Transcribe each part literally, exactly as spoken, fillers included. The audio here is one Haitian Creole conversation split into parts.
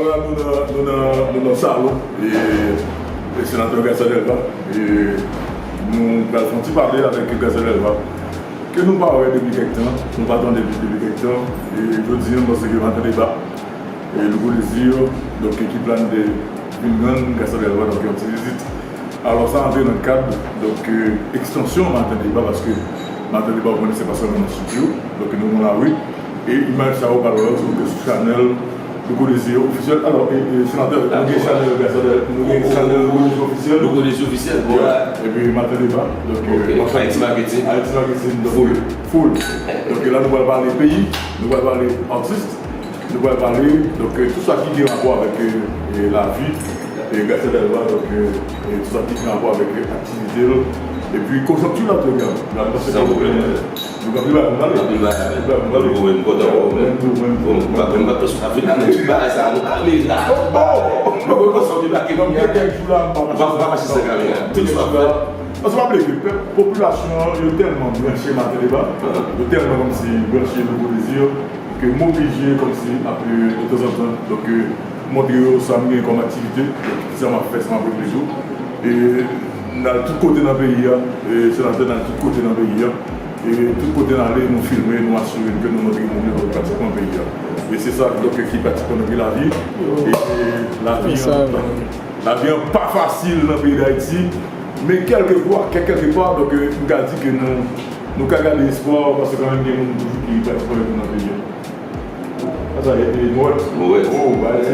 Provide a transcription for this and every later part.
La, nou nan, nou nan, nou nan salon e, e senatè Garcin Delva. E nou pral fè yon ti pale avèk Garcin Delva, ke nou pa wè depi kèk tan, nou pa tande depi kèk tan. E jodi a, m panse ke Maten Deba, e Louko Désir, donk, ekip la, nou te vin rann Garcin Delva, donk, yon ti vizit. Alò, sa antre nan kad, donk, euh, ekstansyon Maten Deba, paske Maten Deba, ou konnen, se pa sèlman nan estidyo, donk, nou nan lari. E imaj sa yo pral wè yo sou, sou chanèl Louko Désir ofisyèl. Alò, e, e, senatè, nou gen chanèl, nou gen chanèl Louko Désir ofisyèl. Louko Désir ofisyèl, bon. Yeah. Epi Maten Deba, donk, euh, Haiti Marketing. Haiti Marketing, donk, full. Full. Donk, la, nou pral pale peyi, nou pral pale atis. Nou pral pale, donk, euh, tout sa ki gen rapò avèk, euh, euh, lavi, euh, Garcin Delva, donk, euh, euh, tout sa ki gen rapò avèk, euh, aktivite l, epi konjonkti la tou, egal. La, nou pase San pwoblèm. Nou gen anpil bagay pou n pale. Anpil bagay. Anpil bagay pou n pale. Mwen tou, mwen tou, mwen tou, mwen tou. Bon, m pa, m pa t panse w t ap vin avèk ti bagay sa, non, kamera. Oh, oh! Mwen panse w debake kounye a. Kèk jou la, m pa mache. M pa, m pa mache san kamera. Tout sa fèt. Paske pa bliye ke pèp, popilasyon an, yo tèlman branche Maten Deba, yo tèlman kòmsi branche Louko Désir, ke m oblije kòmsi ap, euh, de tanzantan, donk, euh, montre yo sa m gen kòm aktivite, donk, sa m ap fè, sa m ap regle tou. E n al tout kote nan peyi a, e senatè n al tout kote nan peyi a. E tout kote n ale, nou filme, nou asire n ke nou montre moun yo pratikman peyi a. E se sa, donk, ki pratikman nan lavi. E, e lavi an, lavi an pa fasil nan peyi Dayiti. Men kèlkefwa, kè-, kèlkefwa, donk, euh, m ka di ke nou, nou ka gade espwa, paske kanmenm gen moun toujou ki pral pran nan peyi a. Sa, sa, e, e, Mowèt. Mowèt. Oh, ba, se.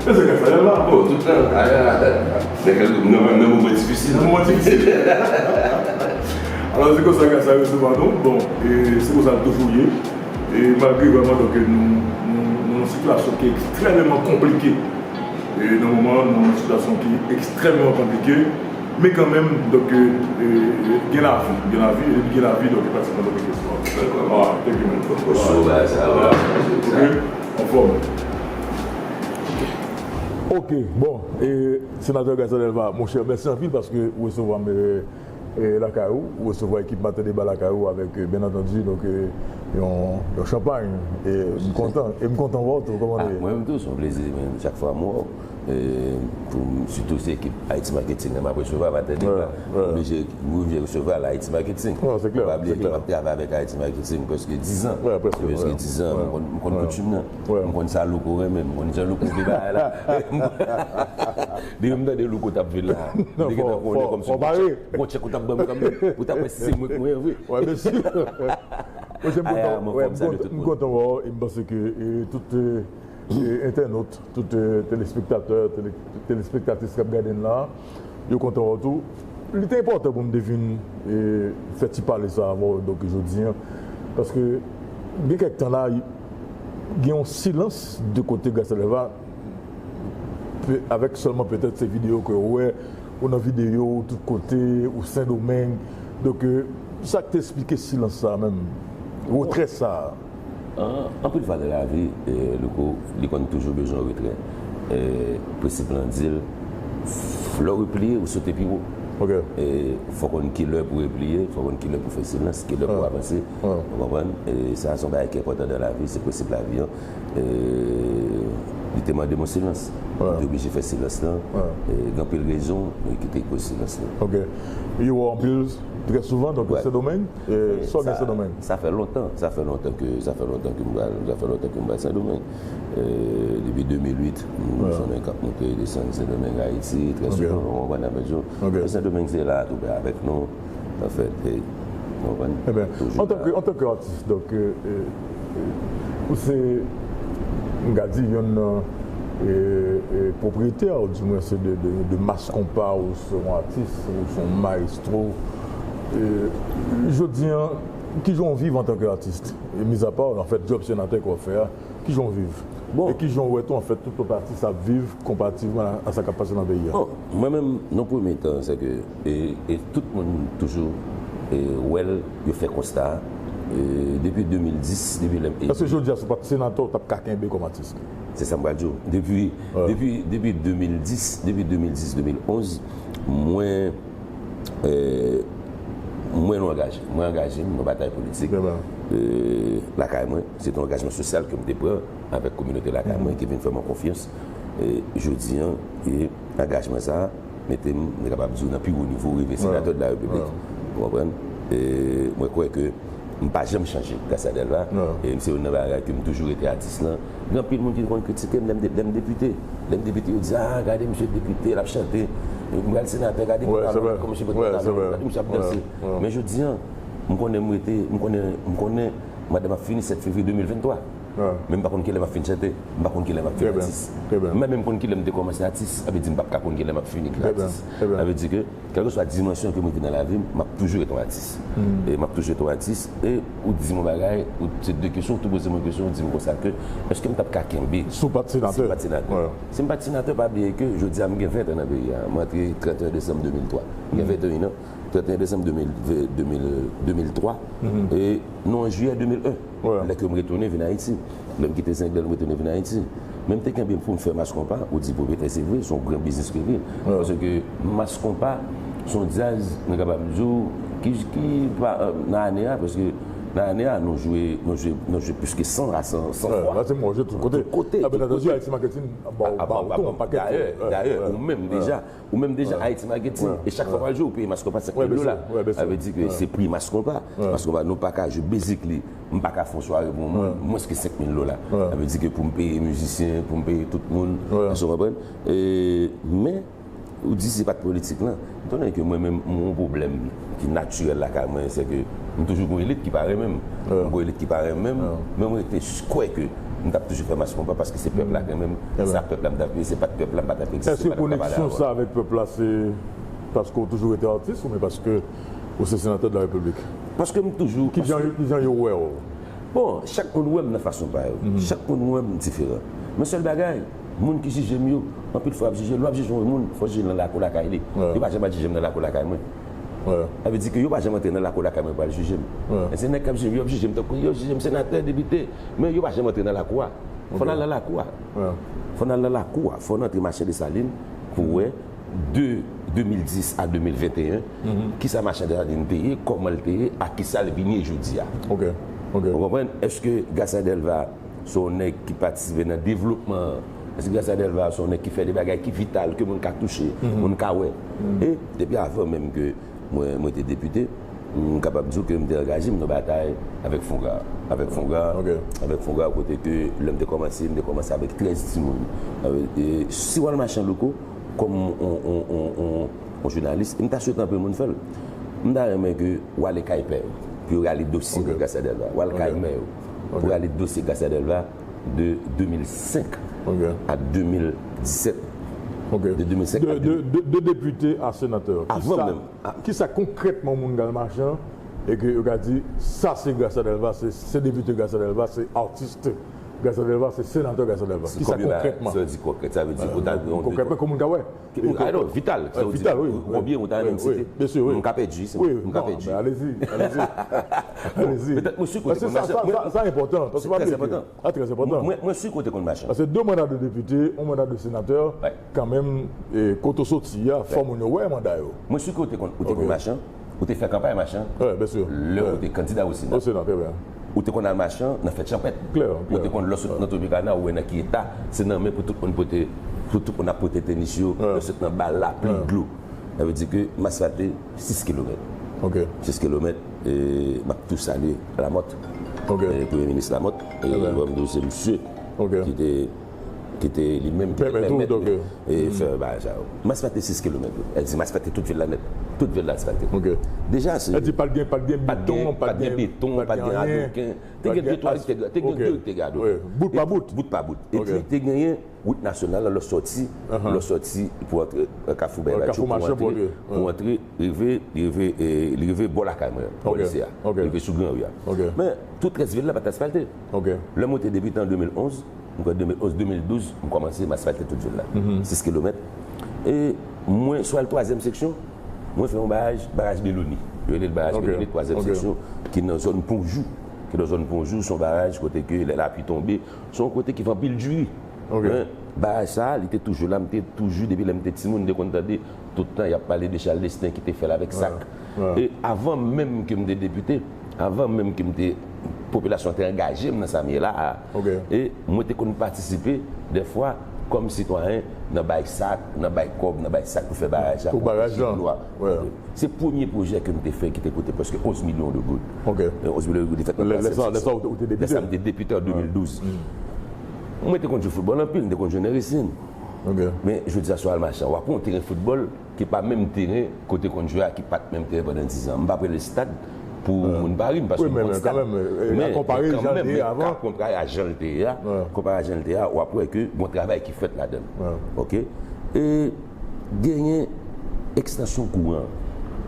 E se ka sa, la. Oh, tout tan. Ah, ah, ah. Nan kèlke, nan, nan moman difisil. Nan moman difisil. Alò, se konsa ke sa resevwa nou. Bon, e se konsa l toujou ye. E malgre vrèman, donk, nou, nou, nou nan yon sitiyasyon ki ekstrèmeman konplike. E nan moman, nou nan yon sitiyasyon ki ekstrèmeman konplike, men kanmenm, donk, e, e, e, gen lavi, gen lavi, e depi gen lavi, donk, pratikman, donk, gen espwa. Dakò. Ah, thank you, man. Bon, so, bagay sa, voilà. Ok, anfòm. Ok, bon, e, senatè Garcin Delva, monchè, mèsi anpil paske ou resevwa m, e, e, lakay ou, ou resevwa ekip Maten Deba lakay ou avèk, e, byen antandi, donk, e, yon, yon chanpay. E m kontan, e m kontan wè w tou, kòman nou ye? Ah, mwen menm tou, se yon plezi, men chak fwa m wè w, e, pou m, sitou se ekip Haiti Marketing la m ap resevwa, Maten Deba, m oblije, m oblije resevwa la Haiti Marketing. Non, se klè, se klè. Pa bliye ke m ap travay avèk Haiti Marketing prèske diz an. Wè, prèske, prèske diz an, m konn, m konn koutim nan. M konn sa Louko renmen, m konn jan Louko vle bagay la. Depi m tande Louko t ap vin la, m te gentan konnen kòmsi gon tchèk, gon tchèk ou t ap ban m kanmenm, ou t ap wè si se mwen k mwen an vre. Wè, mesye. Mesye, m kontan, wè, m kontan, m kontan wè w, e m panse ke, e, tout, e, e, entènot, tout, e, telespektatè, tele-, telespektatris k ap gade n la, yo kontan wè w tou. Li te enpòtan pou m te vin, e, fè ti pale sa avè w, donk, jodi a, paske gen kèk tan la, gen yon silans de kote Garcin Delva, pe-, avèk sèlman petèt se videyo ke w wè, ou nan videyo, ou tout kote, ou Sendomeng. Donk, e, sa k te esplike silans sa a menm, retrè sa a? An, anpil fwa nan lavi, e, Louko, li konn toujou bezwen retrè. E, prensip lan di l, lè w repliye, ou sote pi wo. Ok. E, fò w konn kilè pou repliye, fò w konn kilè pou fè silans, kilè pou avanse. Ou konprann? E sa, se yon bagay ki enpòtan nan lavi, se prensip lavi an. E, li te mande m yon silans. M te oblije fè silans lan. E, gen anpil rezon ki te koz silans lan. Ok. Yo wè w anpil, trè souvan, donk, Sendomeng? E sa w gen Sendomeng? Sa fè lontan, sa fè lontan ke, sa fè lontan ke m pral, sa fè lontan ke m pral Sendomeng. E, depi de mil uit, m Sendomeng k ap monte e desann Sendomeng Ayiti, trè souvan, ou konprann, avèk yo. Sendomeng se la tou prè avèk nou, anfèt, e, ou konprann? Toujou la. Antanke, antanke atis, donk, e, e, e, ou se, m ka di, yonn nan, e, e, pwopriyetè, ou di mwen, se de, de, de Mass Konpa, ou se yon atis, ou se yon mayestwo. E, jodi a, kijan w viv antanke atis? E, mizapa, anfèt, djòb senatè ke w ap fè a, kijan w viv? Bon. E kijan w wè tou, anfèt, tout lòt atis ap viv konparativman a, a sa k ap pase nan peyi a? Bon, mwen menm, nan premye tan, se ke, e, e tout moun toujou, e, wè l, yo fè konsta a, e, depi de mil dis, depi lè m... Èske jodi a, si w pa t senatè, w t ap ka kenbe kòm atis? Se sa m pral di w. Depi, depi, depi de mil dis, depi de mil dis, de mil onz, mwen, e, Mwen, nou angaje. Mwen angaje m nan batay politik. E, lakay mwen, se te yon angajman sosyal ke m te pran avèk kominote lakay mwen ki vin fè mwen konfyans. E, jodi a, e, angajman sa a mete m, mwen kapab di w, nan pi wo nivo, rive senatè de la repiblik. Ou konprann? E, mwen kwè ke m pa janm chanje gras a Delva. E m se youn nan bagay ke m toujou rete atis lan. Gen anpil moun ki konn kritike m lè m de- lè m depite. Lè m depite, yo di, "Ah, gade misye depite, l ap chante. M pral senatè, gade kòman misye pot pantalon, gade misye ap danse." Men jodi a, m konnen m rete, m konnen, m konnen madanm ap fini sèt fevriye de mil venntwa. Men m pa konn kilè m ap fin chante, m pa konn kilè m ap fin atis. M pa menm konn kilè m te kòmanse atis, sa vle di m p ap ka konn kilè m ap fini atis. Sa vle di ke, kèlkeswa dimansyon ke mwen vin nan lavi m, m ap toujou rete yon atis. E m ap toujou rete yon atis. E ou di m yon bagay, ou se de kesyon, ou tou poze m yon kesyon, ou di m konsa ke, èske m t ap ka kenbe si w pa t senatè? Si m pa t senatè, pa bliye ke jodi a m gen ventan nan peyi a. M antre trannteyen desanm de mil twa. M gen venteyen an. Trannteyen desanm de mil, de mil, de mil twa. E nou an jiyè de mil en. Lè ke m retounen vin Ayiti. Lè m kite Zenglen, m retounen vin Ayiti. Men m te kenbe m pou m fè Mas Konpa, ou di pwopyetè, se vre, se yon gran biznis ke l ye. Paske Mas Konpa, se yon djaz, mwen kapab di w, ki, ki pa, nan ane a, paske nan ane a, nou jwe, nou jwe, nou jwe plis ke san a san, san fwa. Tout kote. Tout kote. Dayè, dayè, ou menm deja, Ou menm deja Ayiti Marketing, e chak fwa w al jwe, ou peye Mas Konpa senk mil dola. Sa vle di ke se pri Mas Konpa. Mas Konpa, nou pa ka jwe, basically, m pa ka fè yon sware pou yon moun mwens ke senk mil dola. Sa vle di ke pou m peye mizisyen, pou m peye tout moun, èske w konprann? E, men, ou di se pa t politik lan. M konnen ke mwen menm, m gen yon pwoblèm ki natirèl lakay mwen, se ke m toujou gen yon elit ki pa renmen m. M gen yon elit ki pa renmen m, men mwen rete kwè ke m t ap toujou fè Mas Konpa paske se pèp la k renmen m. Sa pèp la m t ap ye, se pa t pèp la m pa t ap egziste, m pa t ap ka pale avè w. Èske koneksyon sa avèk pèp la se paske w toujou rete atis oubyen paske w se senatè de la repiblik? Paske m toujou, paske ki jan yo wè w? Bon, chak moun wè m nan fason pa yo. Chak moun wè m diferan. Men sèl bagay, moun ki jije m yo, anpil fwa y ap jije, lè w ap jije yon moun, fò w jije l nan lakou lakay li. Yo pa janm al jije m nan lakou lakay mwen. Sa vle di ke yo pa janm antre nan lakou lakay mwen pou al jije m. Men se nèg k ap jije m, yo ap jije m tankou yo jije m senatè, depite, men yo pa janm antre nan lakou a. Fò n al nan lakou a. Fò n al nan lakou a. Fò n antre Machan Desalin pou wè de de mil dis a de mil venteyen, kisa Machan Desalin te ye, kòman l te ye, a kisa l vin ye jodi a. Ou konprann? Èske Gracia Delva se yon nèg ki patisipe nan devlopman an? Èske Gracia Delva se yon nèg ki fè de bagay ki vital, ke moun ka touche, moun ka wè? E depi avan menm ke mwen, mwen te depite, m kapab di w ke m te angaje m nan batay avèk Fongra. Avèk Fongra, avèk Fongra, kote ke lè m te kòmanse, m te kòmanse avèk trèz timoun. E si w al Machan Louko, kòm on, on, on, on, on jounalis, e m ta swete anpil moun fè l. M ta renmen ke w ale kay pè yo, pou yo rale dosye Gracia Delva. W al kay mè yo, pou rale dosye Gracia Delva de de mil senk a de mil disèt. De de mil senk a de mil. De, de, de depite a senatè. Avan menm. Kisa konkrètman moun k al Machan e ke yo ka di, sa se Gracia Delva, se, se depite Gracia Delva, se atis Gracia Delva, se senatè Gracia Delva? Kisa konkrètman? Sa vle di konkrèt, sa vle di ou ta gen yon... Konkrètman, ke moun ka wè? Vital, sa w di, konbyen ou ta renmen m site? M ka pèdi, m ka pèdi. Alezi, alezi. Petèt mwen si kote konn Machan. Sa enpòtan, paske pa bliye. Sa trè enpòtan. Mwen, mwen si kote konn Machan. Paske de manda de depite, yon manda de senatè, kanmenm, kote w soti a, fò moun yo wè manda yo. Mwen si kote konn, ou te konn Machan. Ou te fè kanpay Machan lè ou te kandida o Sena. O Sena, trè byen. Ou te konn al Machan nan fèt chanpèt. Klè, klè. Ou te konn lè w sot nan Tropicana, ou wè nan ki eta, se nan men pou tout moun pote, pou tout moun ap pote tenis yo, lè w sot nan bal, lapli, dlo. Sa vle di ke m asfalte sis kilomèt. Sis kilomèt, e m ap tou salye Lamothe. E Premye Minis Lamothe, e m di w se misye ki te ki te li menm ki te pèmèt li fè bagay sa yo. M asfalte sis kilomèt, wi. Èl di m asfalte tout vil la nèt. Tout vil la asfalte. Deja se... Èl di pa t gen, pa t gen beton, pa t gen beton, pa t gen adoken. Te gen de twa rik te, te gen de rik te gen adoken. Bout pa bout. Bout pa bout. Epi te genyen wout nasyonal la, lè w sòti, lè w sòti pou antre Kafou Bèy Batyo, pou antre, pou antre, rive, rive, e, li rive bò lakay mwen, bò lise a. Rive sou Gran Ri a. Men tout rès vil la pa t asfalte. Lè mwen te depite an de mil onz, m kwè de mil onz, de mil douz, m kòmanse, m asfalte tout vil la. Sis kilomèt. E mwen, sou al twazyèm seksyon, mwen fè yon baraj, baraj Beloni. Yo rele l baraj Beloni, twazyèm seksyon, ki nan zòn Ponjou. Ki nan zòn Ponjou, se yon baraj kote ke lè lapli tonbe, se yon kote ki fè anpil diri. Men, baraj sa a, li te toujou la, m te toujou, depi lè m te timoun, m te konn tande Tout tan, y ap pale de Charles Destin ki te fè l avèk sak. E avan menm ke m te depite, avan menm ke m te, popilasyon te angaje m nan sa m ye la a, e mwen te konn patisipe, dèfwa, kòm sitwayen, nan bay sak, nan bay kòb, nan bay sak pou fè baraj la, pou anpeche dlo a. Se premye pwojè ke m te fè ki te koute prèske onz milyon de goud. E onz milyon de goud te fèt nan twa sèt seksyon. Lè sa, ou te depite? Lè sa, m te depite an de mil douz. Mwen te konn jwe foutbòl anpil, m te konn jwe nan Resin. Men jodi a, si w al mache, w ap wè yon teren foutbòl ki pa menm teren kote konn jwe a, ki pa t menm teren pandan dizan. M p ap rele stad pou moun pa ri m, paske m konn stad. Men kanmenm, men kanmenm, men ka konpare a jan l te ye a, konpare a jan l te ye a, w ap wè ke gon travay ki fèt ladan l. Oke? E genyen ekstansyon kouran.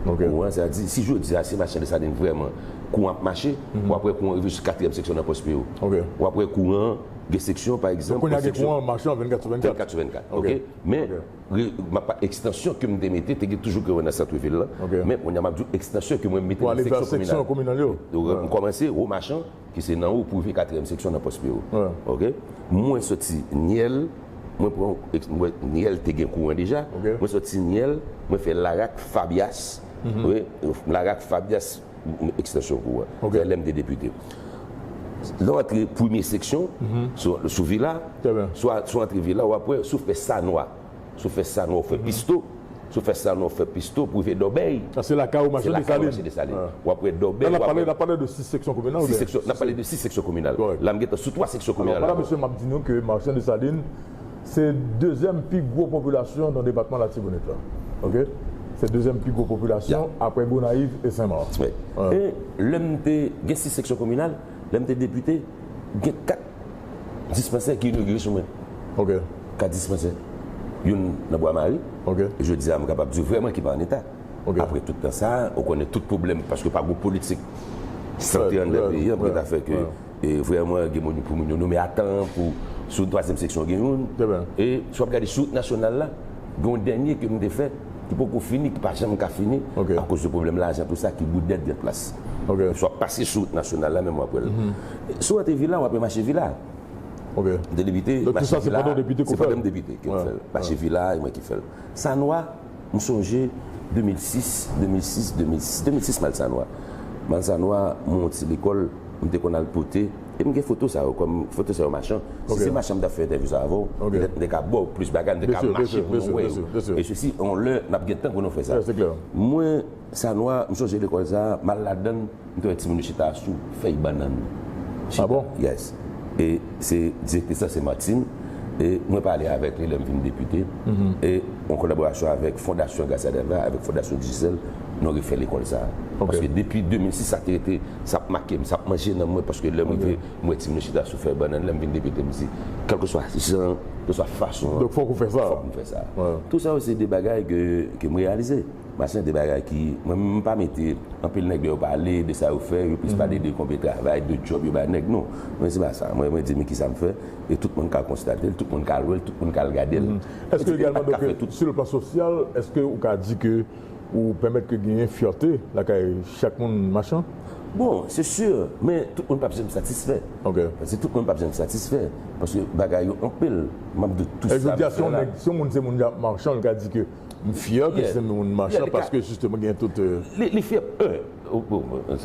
Kouran, sètadi, si jodi a, si machann Desalin vrèman kouran ap mache, w ap wè kouran rive jis katriyèm seksyon nan Pòs Peyo. W ap wè kouran, gen seksyon, pa egzanp, kouran, gen seksyon vennkat sou vennkat. Vennkat sou vennkat, oke? Men, m ap pa, ekstansyon ke m te mete, te gen toujou kouran nan sant vil la. Men, kounye a, m ap di w, ekstansyon ke mwen mete nan seksyon kominal. M kòmanse Wo Machan, ki se nan wo pou rive katriyèm seksyon nan Pòs Peyo. Oke? Mwen soti Nyèl, mwen pran, mwen, Nyèl te gen kouran deja. Mwen soti Nyèl, mwen fè Larak, Fabyas. Wi, Larak, Fabyas, ekstansyon kouran. Lè m te depite. Lè w antre premye seksyon, sou, sou Vila, sou, sou antre Vila, w ap wè, sou fè Sanwa. Sou fè Sanwa, w fè Pisto. Sou fè Sanwa, w fè Pisto pou rive Dòbèy. Sa se lakay ou machann Desalin. W ap wè Dòbèy, w ap wè. N ap pale de sis seksyon kominal. Sis seksyon, n ap pale de sis seksyon kominal. La, m gentan sou twa seksyon kominal. Alò, pandan mesye m ap di nou ke machann Desalin, se dezyèm pi gwo popilasyon nan depatman Latibonit la. Oke? Se dezyèm pi gwo popilasyon apre Gonayiv e Senmak. E lè m te gen sis seksyon kominal, lè m te depite, gen kat dispansè ki inogire sou mwen. Oke. Kat dispansè. Youn nan Bwa Mari. Oke. E jodi a, m kapab di w vrèman ki pa an eta. Apre tout tan sa, ou konnen tout pwoblèm, paske pa gwo politik sante anndan peyi an, ki ta fè ke, e, vrèman, gen moun pou moun yo nonmen a tan pou, sou twazyèm seksyon gen youn. E si w ap gade sou wout nasyonal la, gen yon dènye ke m te fè, ki poko fini, ki pa janm ka fini, akoz de pwoblèm lajan, tou sa, ki bout dèt gen plas. Si w ap pase sou wout nasyonal la, menm w ap wè l. Si w antre Vila, w ap wè mache Vila. M te depite, mache Vila, se pandan m depite ke m fè l. Mache Vila, e mwen ki fè l. Sanwa, m sonje de mil sis, de mil sis, de mil sis, de mil sis m al Sanwa. M al Sanwa, m wè yon ti lekòl, m te konn al pote, e m gen foto sa yo, kòm foto sa yo machan. Si se machan m t ap fè entèvyou sa avè w, petèt m te ka ba w plis bagay, m te ka mache pou nou wè yo. E sesi, yon lè, n ap gen tan pou nou fè sa. Mwen, Sanwa, m sonje lekòl sa a, m al ladan l, m te wè timoun yo chita sou fèy bannann. Ah bon? Yes. E se direktris la, se Martine. E mwen pale avèk li lè m vin depite. E an kolaborasyon avèk Fondasyon Gracia Delva, avèk Fondasyon Digicel, nou refè lekòl sa a. Paske depi de mil sis, sa te rete, sa ap make m, sa ap manje nan mwen, paske lè m rive, m wè timoun yo chita sou fèy bannann, lè m vin depite, m di, kèlkeswa jan, kèlkeswa fason an, donk fòk ou fè sa. Fòk m fè sa. Tou sa yo se de bagay ke, ke m reyalize. Machann, de bagay ki, mwen menm, m pa mete anpil nèg lè yo pale de sa yo fè, yo plis pale de konbyen travay, de djòb yo bay nèg, non. Mwen, se pa sa. Mwen, mwen di, men kisa m fè, e tout moun ka konstate l, tout moun ka wè l, tout moun ka al gade l. Èske egalman, donk, sou le plan sosyal, èske ou ka di ke ou pèmèt ke genyen fyète lakay chak moun machann? Bon, se si, men tout moun p ap janm satisfè. Paske tout moun p ap janm satisfè. Paske bagay yo anpil. M ap di tout sa m fè la. E jodi a, si yon nèg, si yon moun se moun machann, li ka di ke m fyè ke se moun machann, paske jisteman gen tout, euh, li, li fyè, euh,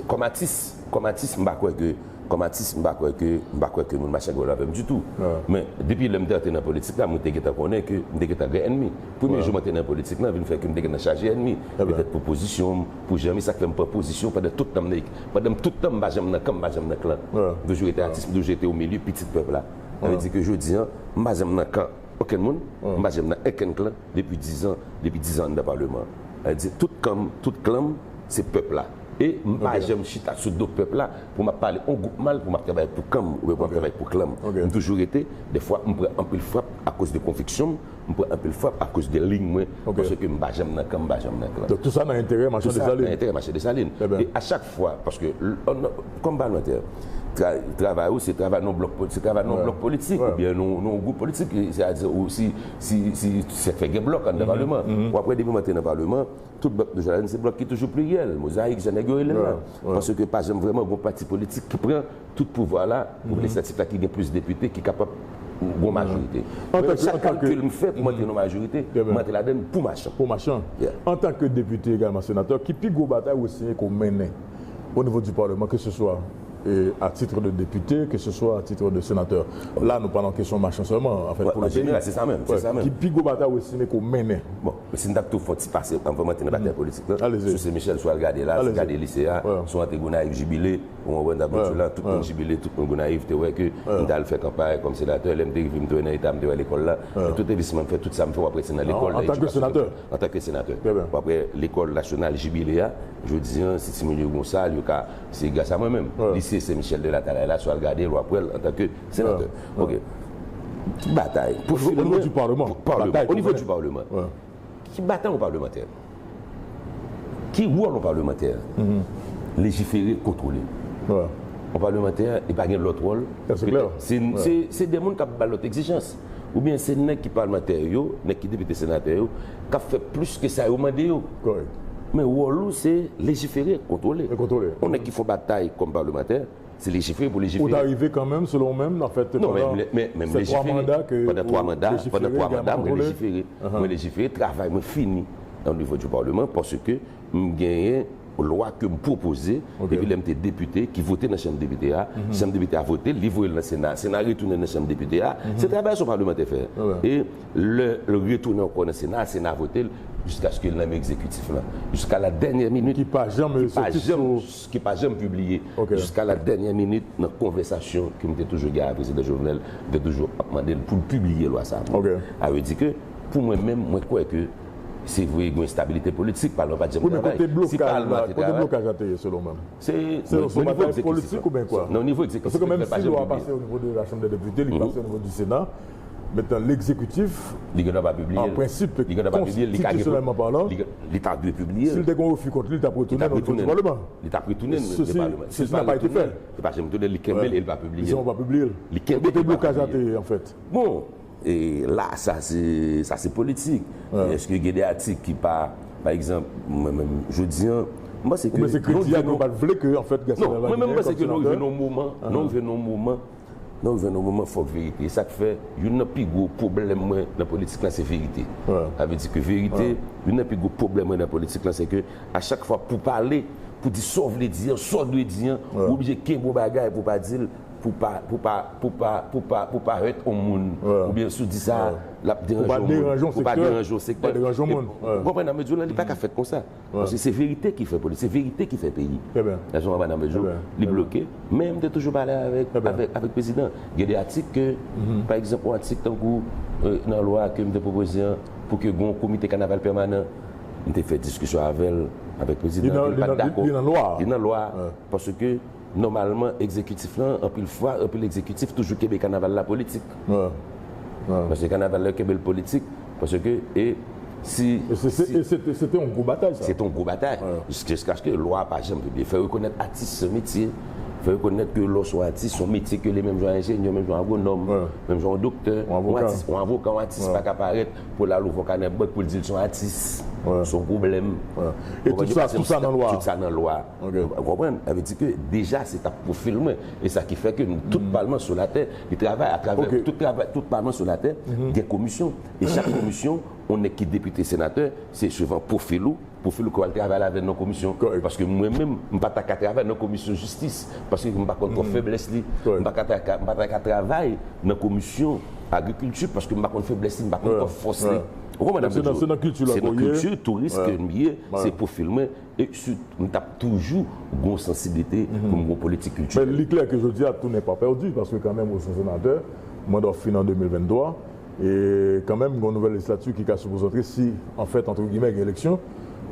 kòm atis, kòm atis, m pa kwè ke, kòm atis, m pa kwè ke, m pa kwè ke moun machann gen pwoblèm avè m ditou. Men depi lè m te antre nan politik la, mwen te gentan konnen ke m te gentan gen ènmi. Premye jou mwen te nan politik la, vin fè ke m te gentan chaje ènmi. Petèt pou pozisyon m, pou jan m ye, sa k fè m pran pozisyon pandan tout tan m nan, pandan m tout tan m pa janm nan kan, m pa janm nan klan. M toujou rete atis, m toujou rete o milye pitit pèp la. Sa vle di ke jodi a, m pa janm nan kan okenn moun, m pa janm nan okenn klan depi diz an, depi diz an anndan palman. Sa vle di tout kan m, tout klan m, se pèp la. E m pa janm chita sou do pèp la pou m ap pale yon gwoup mal, pou m ap travay pou kan m, oubyen pou m ap travay pou klan m. M toujou rete, dèfwa m pran anpil frap akoz de konviksyon m, m pran anpil frap akoz de liy mwen, paske m pa janm nan kan, m pa janm nan klan. Donk tou sa nan enterè machann Desalin. Tou sa nan enterè machann Desalin. E a chak fwa, paske, kòm palmantè, tra-, travay ou, se travay nan blòk, se travay nan blòk politik, oubyen nan, nan gwoup politik, sètadi, ou si, si, si, sa fè gen blòk anndan palman. W ap wè depi m antre nan palman, tout blòk de Desalin, se blòk ki toujou pliryèl, mozayik, jan nèg yo rele l la. Paske pa janm vrèman gon pati politik ki pran tout pouvwa la, pou lejislatif la ki gen plis depite, ki kapab Gon majorite. Mwen menm, chak kalkil m fè pou m antre nan majorite, m antre ladann pou machann. Pou machann. Antanke depite egalman senatè, ki pi gwo batay ou estime ke w mennen o nivo di Palman, ke se swa a titre de député, que ce soit à titre de sénateur. La, nou pale an kesyon machann sèlman, an fèt, pou le peyi. An jeneral, se sa menm, se sa menm. Ki pi gwo batay ou estime ke w mennen? Bon, si n t ap tou fè yon ti pase, anvan m antre nan batay politik la, sou Sen Michèl, si w al gade la, si w gade lise a, si w antre Gonayiv, Jibile, ou konprann, nan Bondye la, tout moun Jibile, tout moun Gonayiv te wè ke m t al fè kanpay kòm senatè, lè m te rive, m te wè nan eta m te wè lekòl la, e tout envestisman m fè, tout sa m fè, w ap wè se nan lekòl, nan edikasyon, antanke senatè. W ap wè lekòl nasyonal Jibile a, jodi a, si timoun yo gen yon sal, yo ka, se gras a mwen menm. Lise Sen Michèl de Latalay la, si w al gade l, w ap wè l antanke senatè. Ok. Ki batay? Pwofil mwen, o nivo di Palman. O nivo di Palman. Ki batay yon palmantè? Ki wòl yon palmantè? Lejifere, kontwole. Yon palmantè, li pa gen lòt wòl. Se, se, se de moun k ap ba lòt egzijans. Oubyen se nèg ki palmantè yo, nèg ki depite senatè yo, k ap fè plis ke sa yo mande yo. Men wòl ou se lejifere, kontwole. Yon nèg ki fè batay kòm palmantè, se lejifere pou lejifere. Ou ta rive kanmenm, selon ou menm, an fèt, pandan se twa manda ke ou lejifere, egalman kontwole. Pandan twa manda, mwen lejifere. Mwen lejifere, travay mwen fini o nivo di Palman, paske m genyen lwa ke m pwopoze depi lè m te depite, ki vote nan chanm depite a. Chanm depite a vote l, li voye l nan Sena, Sena retounen nan chanm depite a. Se travay sa yon palmantè fè. E lè l retounen ankò nan Sena, Sena vote l, jiskaske l nan men egzekitif la. Jiska la dènyè minit, ki pa janm, ki pa janm, ki pa janm pibliye. Jiska la dènyè minit, nan konvèsasyon ke m te toujou gen avèk prezidan Jovenel, m te toujou ap mande l pou l pibliye lwa sa a. Sa vle di ke, pou mwen menm, mwen kwè ke se vre, gen estabilite politik, Palman pa t janm travay. Si Palman te travay. Kote blokaj la te ye, selon ou menm? Se yon batay politik oubyen kwa? Nan nivo egzekitif, li pa janm pibliye. Paske menm si lwa pase o nivo de la Chanm dè Depite, li pase o nivo di Sena, mentnan, legzekitif, an prensip, konstitisyonèlman palan, li ta dwe pibliye l. Si l te gen refi kont li, li t ap retounen o nivo di Palman. Li t ap retounen nan Palman. Sesi n'a pas été fait. Li pa janm tounen, li kenbe l e li pa pibliye l. Li kenbe l e li pa pibliye l. Kote blokaj la te ye, an fèt? Bon, e la, sa se, sa se politik. Men èske gen de atik ki pa, pa egzanp, mwen menm, jodi a, m panse ke... Oubyen se kredi a ke w pa t vle ke, an fèt, Gaston Delva genyen kòm senatè? Non, mwen menm, m panse ke nou rive nan yon moman, nou rive nan yon moman, nou rive nan yon moman, fòk verite. E sa k fè, youn nan pi gwo pwoblèm mwen nan politik la, se verite. Sa vle di ke verite, youn nan pi gwo pwoblèm mwen nan politik la, se ke a chak fwa pou pale, pou di sa w vle di an, sa w dwe di an, ou oblije kenbe yon bagay pou w pa di l, pou pa, pou pa, pou pa, pou pa, pou pa hurt yon moun. Oubyen si w di sa, l ap deranje yon moun. Pou pa deranje yon sektè. Pou pa deranje yon moun. Ou konprann, nan medyo la, li pa ka fèt konsa. Paske se verite ki fè politik, se verite ki fè peyi. Trè byen. Nan sou madanm Bèdjou, li bloke. Men m te toujou pale avèk, avèk, avèk prezidan. Gen de atik ke, pa egzanp, yon atik tankou, e, nan lwa ke m te pwopoze an, pou ke gen yon komite kanaval pèmanan. M te fè diskisyon avè l, avèk prezidan, li pa t dakò. Li nan lwa. Li nan lwa. Paske, nòmalman, egzekitif lan, anpil fwa, anpil egzekitif toujou kenbe kanaval la politik. Paske kanaval la, yo kenbe l politik, paske, e si... E se, se, e se te, se te yon gwo batay, sa. Se te yon gwo batay. Jiskaske lwa pa janm pibliye. Fè rekonèt atis se yon metye. Fè rekonèt ke lè w se yon atis, se yon metye ke li menm jan enjenyè, menm jan agwonòm, menm jan yon doktè. Yon avoka. Yon atis, yon avoka, yon atis pa ka parèt pou l al ouvè yon kanè bank pou l di l se yon atis. Se yon pwoblèm. E tout sa, tout sa nan lwa. Tout sa nan lwa. Ou konprann? Sa vle di ke deja se t ap pwofil mwen. E sa ki fè ke nou, tout palman sou latè, li travay atravè, tout travay, tout palman sou latè, gen komisyon. E chak komisyon, yon nèg ki depite, senatè, se swivan pwofil ou, pwofil ou ke w al travay avè l nan komisyon. Paske mwen menm, m pa ta ka travay nan komisyon jistis, paske m pa konn twòp feblès li. M pa ka ta ka, m pa ta ka travay nan komisyon agrikilti, paske m pa konn feblès li, m pa konn twòp fòs li. Ou konprann? Se nan kilti touris ke m ye, se pwofil mwen. E si m t ap toujou gon sansiblite pou m gon politik kiltirèl. Men li klè ke jodi a, tout n'est pas perdu, paske kanmenm ou se senatè, manda w fin an de mil venntwa, e kanmenm gon nouvèl lejislati ki ka sipoze antre si, an fèt, antre gimè, gen eleksyon,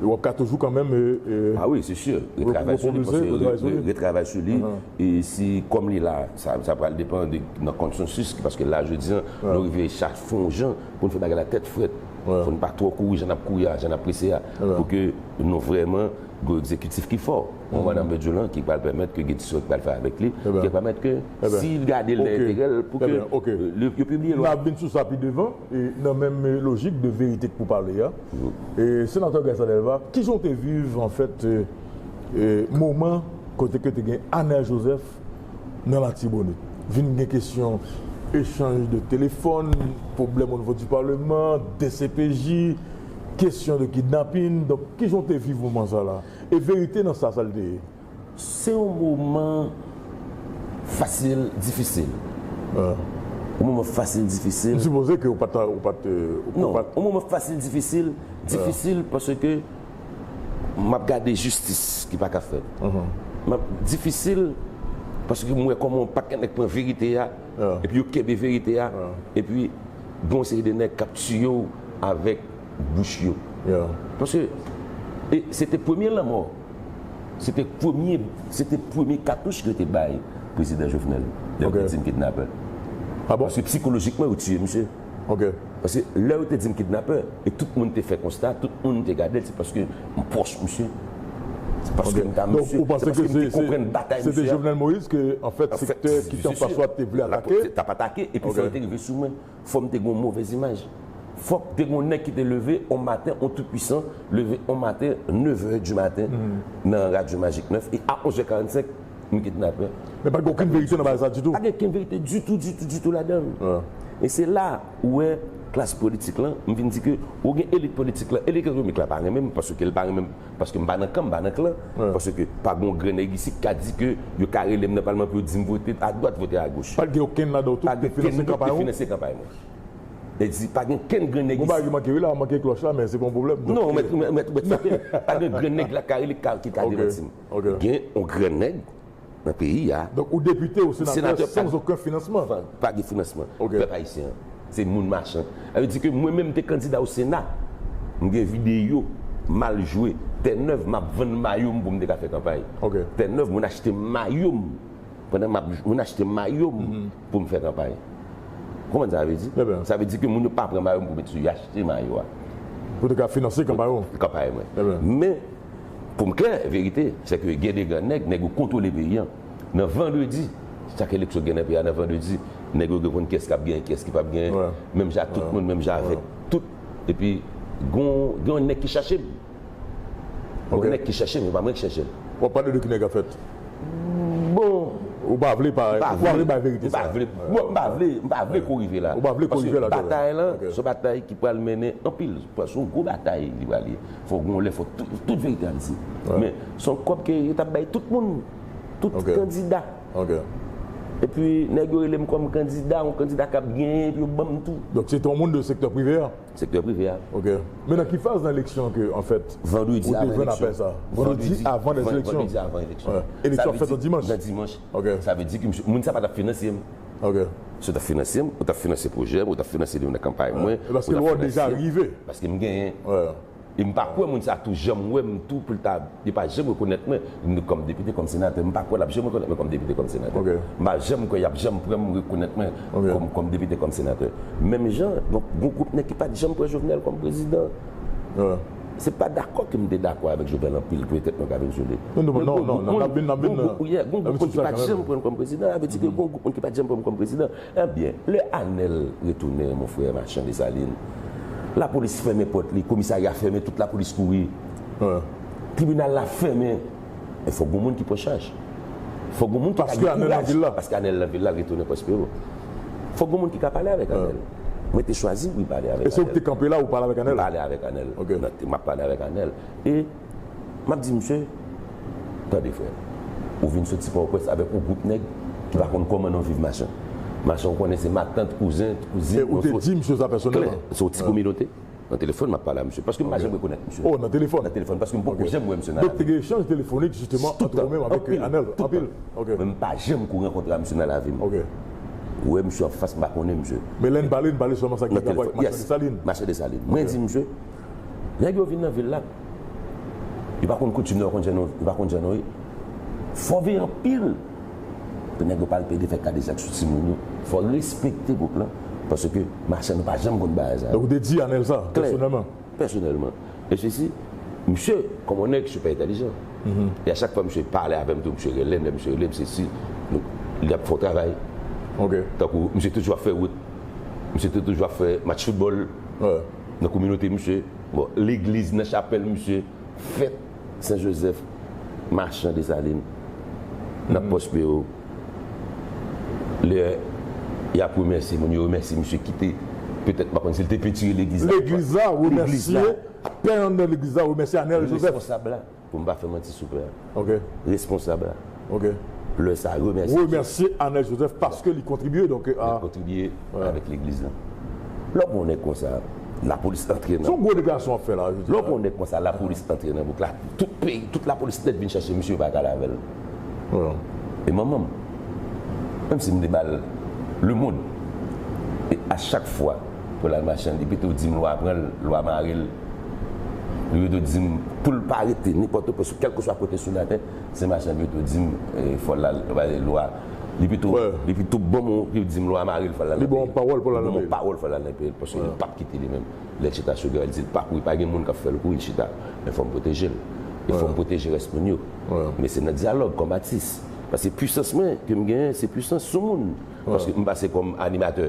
w ap ka toujou kanmenm, e, e, repwopoze, retravay sou li, paske retravay sou li, e si, kòm li la, sa, sa pral depann de, nan konsansis, paske la, jodi a, nou rive chak fè yon jan pou n fè bagay la tèt frèt. Fò n pa twò kouri jan n ap kouri a, jan n ap prese a, pou ke nou vrèman gon egzekitif ki fò. Yon madanm Bèdjou lan ki pral pèmèt ke gen diskisyon ki pral fè avèk li, ki pral pèmèt ke si l gade l nan enterè l, pou ke, e, yo pibliye lwa. N ap vin sou sa pi devan, e nan menm lojik de verite k pou pale a. E senatè Gaston Delva, kijan w te viv, an fèt, e, e, moman kote ke te gen Anèl Joseph nan Latibonit? Vin gen kesyon Echanj de telefòn, pwoblèm onivo di palman, D C P J, kesyon de kidnapin. Donk, kijan w te viv moman sa la? E verite nan sa, sa l te ye? Se yon moman fasil, difisil. Ah. Yon moman fasil, difisil. M sipoze ke ou pa t, ou pa t, ou Non, pa t, yon moman fasil, difisil. Difisil paske m ap gade jistis ki pa ka fèt. M ap difisil paske m wè kòman yon pakèt nèg pran verite a, Yeah. epi yo kenbe verite a, Yeah. epi gen yon seri de nèg k ap tiye w avèk bouch yo. Yeah. Paske e, se te premye lanmò. Se te premye, se te premye katouch yo te bay prezidan Jovenel. Lè yo Ok. te di m kidnapè. Ah bon? Paske psikolojikman, yo tiye misye. Ok. Paske lè yo te di m kidnapè, e tout moun te fè konsta, tout moun te gade l, se paske m pwòch misye. Se paske Ok. m ta Donk, misye. Ou panse Se paske ke m te se- konprann se- batay se te misye a. Jovenel Moïse ke, an fèt, An fèt, sektè ki te an se fas ou a te vle la atake? po- t ap atake, epi Ok. fò l te rive sou mwen. Fò m te gen yon movèz imaj. Fòk te gen yon nèg ki te leve yon maten, yon toupwisan, leve yon maten, nèf è di maten, nan Radyo Majik nèf, e a onz è karannsenk, m kidnapè. Men pa gen okenn verite nan bagay sa ditou. Pa gen okenn verite ditou, ditou, ditou ladan l. Ouais. E se la ou wè klas politik lan, m vin di ke ou gen elit politik lan, elit ekonomik la pa renmen m, paske l pa renmen m, paske m pa nan kan, m pa nan klan, Ouais. paske pa gen yon gran nèg isi ki ka di ke yo ka rele m nan palman pou yo di m vote adwat, vote agoch. Pa gen okenn ladan tou Pa ki te gen kenn finanse moun ki kanpay ou? Finanse kanpay mwen. E di, pa gen kenn gran nèg Bon, isi. Bagay ki manke wi la, manke klòch la, men se pa yon pwoblèm. Non, Donk, mèt, mèt, mèt, mèt, mèt, pa gen gran nèg la ki ka rele ki ka, ki ka Ok. demanti m. Ok. Gen yon gran nèg nan peyi a. Donk, ou depite ou senatè Senatè sans pa- okenn finansman. Pa, pa gen finansman. Ok. Pèp ayisyen an. Se moun machan. Sa vle di ke mwen menm m te kandida o Sena. M gen videyo m al jwe Tè Nèv, m ap vann mayo m pou m te ka fè kanpay. Ok. Tè Nèv, moun achte mayo m. Pandan m ap, moun achte mayo m pou m fè kanpay. Konprann sa vle di? Trè byen. Sa vle di ke moun yo pa pran mayo m pou met sou yo, achte mayo a. Pou te ka finanse kanpay ou. Kanpay mwen. Trè byen. Men, pou m klè, verite, se ke gen de gran nèg, nèg yo kontwole peyi a. Nan vandredi, chak eleksyon gen nan peyi a, nan vandredi, nèg yo konn kiyès k ap genyen, kiyès ki p ap genyen. Ouais. Menm jan ak tout moun, menm jan avèk tout. Epi, gen yon, gen yon nèg ki chache m. Gen Ok. yon nèg ki chache m, e pa mwen ki chache l. W ap pale de ki nèg an fèt? Bon, Ou pa vle pa, m pa ou pa vle bay m verite pa sa? Vle, bon, m pa vle, m pa vle ko rive la. Ou pa vle ko rive la, Paske batay lan, ok. Se yon batay ki pral mennen anpil. Se yon gwo batay li pral ye. Fò gen yon lè, fò tout, tout verite ap di. Men, se yon kòb ke yo t ap bay tout moun. Tout Ok. Kandida. Ok. Epi, nèg yo rele m kòm kandida, yon kandida k ap genyen, epi yo ban m tou. Donk, se te yon moun de sektè prive a? Sektè prive a. Ok. Men nan ki faz nan eleksyon ke, an fèt, Vandredi ou te avan jwenn eleksyon. apèl sa? Vandredi avan lè van- eleksyon? Vandredi avan eleksyon. Ouais. Eleksyon Sa ap vle fèt di nan dimanch? Nan dimanch. Ok. Sa vle di ke misye, moun sa pa t ap finanse m. Ok. Si w t ap finanse m, ou t ap finanse pwojè m, ou t ap finanse li nan kanpay mwen. E paske lè w deja rive. Paske m genyen. Ouais. E m pa kwè moun sa tou janm wè m tou pou l ta, li pa janm rekonèt mwen kòm depite, kòm senatè. M pa kwè l ap janm rekonèt mwen kòm depite, kòm senatè. Ok. M pa janm kwè y ap janm pran m, rekonèt mwen Ok. kòm, kòm depite, kòm senatè. Menm jan, donk, gon gwoup nèg ki pa t janm pran Jovenel kòm prezidan. Ouais. Se pa dakò ke m te dakò avèk Jovenel anpil, petèt mwen ka vin sou li. Non, non, Men non, gon- non, non, gon- n ap vin, n ap vin gon nan- gwoup, yeah, gon n ap vin gwoup moun sou ki sa pa t kanmenm. Janm pran m kòm prezidan, sa vle di ke gon gwoup moun ki pa t janm pran m kòm prezidan. Ebyen, lè Anèl retounen, mon frè, Machan Desalin, lapolis fèmen pòt li, komisarya fèmen, tout lapolis kouri. Ouais. Tribinal la fèmen. E fòk gon moun ki pran chaj. Fòk gon moun ki ka Paske gen Anèl nan kouraj. Vil la. Paske Anèl nan vil la, retounen Pòspero. Fòk gon moun ki ka pale avèk Anèl. Mwen te chwazi, wi, pale avèk E se ou ki te Anèl. kanpe la ou pale avèk Anèl? Pale avèk Anèl. Ok. Nan, te- m ap pale avèk Anèl. E m ap di, "Misye, tande, frè, ou vin soti Pòtoprens avèk yon gwoup nèg ki pa konn kòman nou viv Machan. Machan, ou konnen se matant, kouzen, kouzin." E ou te di misye sa pèsonèlman? Klè, se yon ti kominote. Nan telefòn, m ap pale a misye. Paske m pa janm rekonèt misye. Oh, nan telefòn? Nan telefòn, paske m poko Ok. Janm wè misye nan Donk, te lavi. gen echanj telefonik, jisteman, Tout ant ou menm avèk Anpil, Anèl? tout Anpil? Tan. Ok. Men m pa janm ko rankontre a misye nan lavi m. Ok. Wè misye anfas, m pa konnen misye. Men lè n pale, n pale sèlman sa ki gen rapò avèk Machan Desalin? Machan Desalin. Mwen di misye, nèg yo vin nan vil la. Yo pa konn koutim nou, yo konn jan nou, yo pa konn jan nou ye. Fò veye anpil. Pou nèg yo pa al pede fè kadejak sou timoun yo. Fò respekte gwoup lan. Paske machan nou pa janm konn bagay sa. Donk, ou te di Anèl sa, Klè. Pèsonèlman? Pèsonèlman. E sesi, misye, kòm yon nèg, misye pa entèlijan. E a chak fwa misye pale avè m tou, misye rele m, lè misye rele m, sesi, nou, li ap fè yon travay. Ok. Tankou, misye toujou ap fè wout. Misye te toujou ap fè match foutbòl Ouais. nan kominote misye. Bon, legliz, nan chapèl misye, fèt Sen Jozèf, Machan Desalin, nan Pòspero. Lè Y ap remèsye moun, yo remèsye misye ki te, petèt, m pa konn si l te pentire legliz la. Legliz la, remèsye, pè anndan legliz la, remèsye Anèl Joseph. Responsab la, pou m pa fè manti sou pè a. Ok. Responsab la. Ok. Lè sa, remèsye. Remèsye Anèl Joseph paske li kontribye, donk, a. Li kontribye avèk legliz la. Lè w pran yon nèg konsa, lapolis antre nan. Se yon gwo deklarasyon w ap fè la, jodi a. Lè w pran yon nèg konsa, lapolis antre nan bouk la, tout peyi, tout lapolis nèt vin chache misye, yo pa ka ale avè l. E manman m, menm si m te ba l lemonn, e a chak fwa pou l al mache, li pito di m lwa pran l, lwa mare l. Li pito di m pou l pa rete nenpòt pòs, kèlkeswa kote sou latè, se machann li pito di m, e, fò l al, lwa. Li pito, li pito ban m, li di m lwa mare l, fò l al nan peyi l. Li ban m pawòl pou l al nan peyi l. Li ban m pawòl, fò l al nan peyi l, paske li p ap kite li menm. Lè l chita sou gè, li di l pa kouri, pa gen moun k ap fè l kouri, l chita. Men fò m pwoteje l. E fò m pwoteje rès moun yo. Men se nan dyalòg, kòm atis. Paske pwisans mwen ke m genyen, se pwisans sou moun. Paske m pase kòm animatè.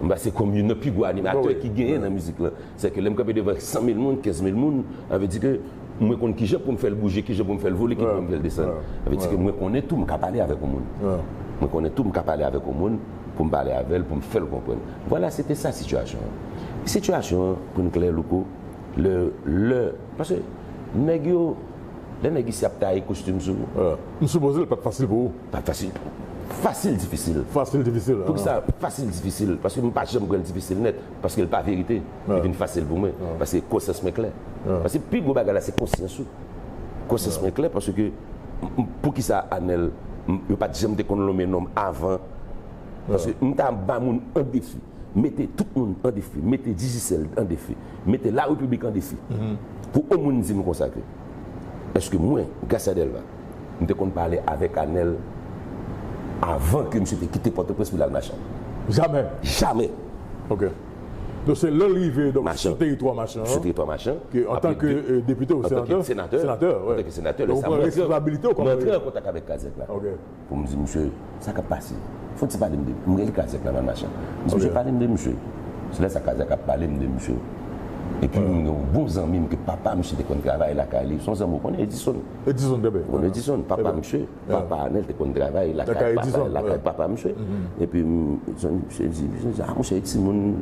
M pase kòm youn nan pi gwo animatè ki genyen nan mizik lan. Sèke lè m kanpe devan san mil moun, kenz mil moun, sa vle di ke mwen konn kijan pou m fè l bouje, kijan pou m fè l vole, kijan pou m fè l desann. Sa vle di ke mwen konnen tou, m ka pale avèk yon moun. Mwen konnen tou, m ka pale avèk yon moun pou m pale avè l, pou m fè l konprann. Vwala, se te sa sitiyasyon an. Sitiyasyon an, pou n klè, Louko, lè, lè, paske nèg yo, lè nèg isi ap taye kostim sou ou. M sipoze l pa t fasil pou ou. Pa t fasil. Fasil difisil. Fasil difisil. Poukisa fasil difisil? Paske m pa janm pran l difisil nèt, paske l pa verite. Li vin fasil pou mwen. Paske konsyans mwen klè. Paske pi gwo bagay la, se konsyans ou. Konsyans mwen klè, paske m, m, poukisa Anèl, m, yo pa t janm te konn lonmen non m avan? Paske m ta ba moun an defi. Mete tout moun an defi, mete Digicel an defi, mete Larepiblik an defi. Pou yon moun di m konsa ke, èske mwen, Gracia Delva, m te konn pale avèk Anèl avan ke misye te kite Pòtoprens pou l al Machan? Jamè. Jamè. Ok. Donk, se lè l rive, donk, sou teritwa Machan an, sou teritwa Machan, ke, antanke, euh, depite ou senatè, senatè, antanke senatè, lè sa, mwen pran, mwen pran kontak avèk Kazèk la. Ok. Pou m di, "Misye, sa k ap pase? Fò w ti pale m de," m rele Kazèk la nan machin. M di, "Misye, pale m de misye." Se lè sa Kazèk ap pale m de misye. Epi m gen yon bon zanmi m ke papa misye te konn travay lakay li. Se yon zanmi w konnen, Edison. Edison, trè byen. Ou konnen Edison, papa misye, papa Anèl te konn travay lakay papa, lakay papa misye. Epi m, misye di, misye di, "Ah, monchè, e timoun,"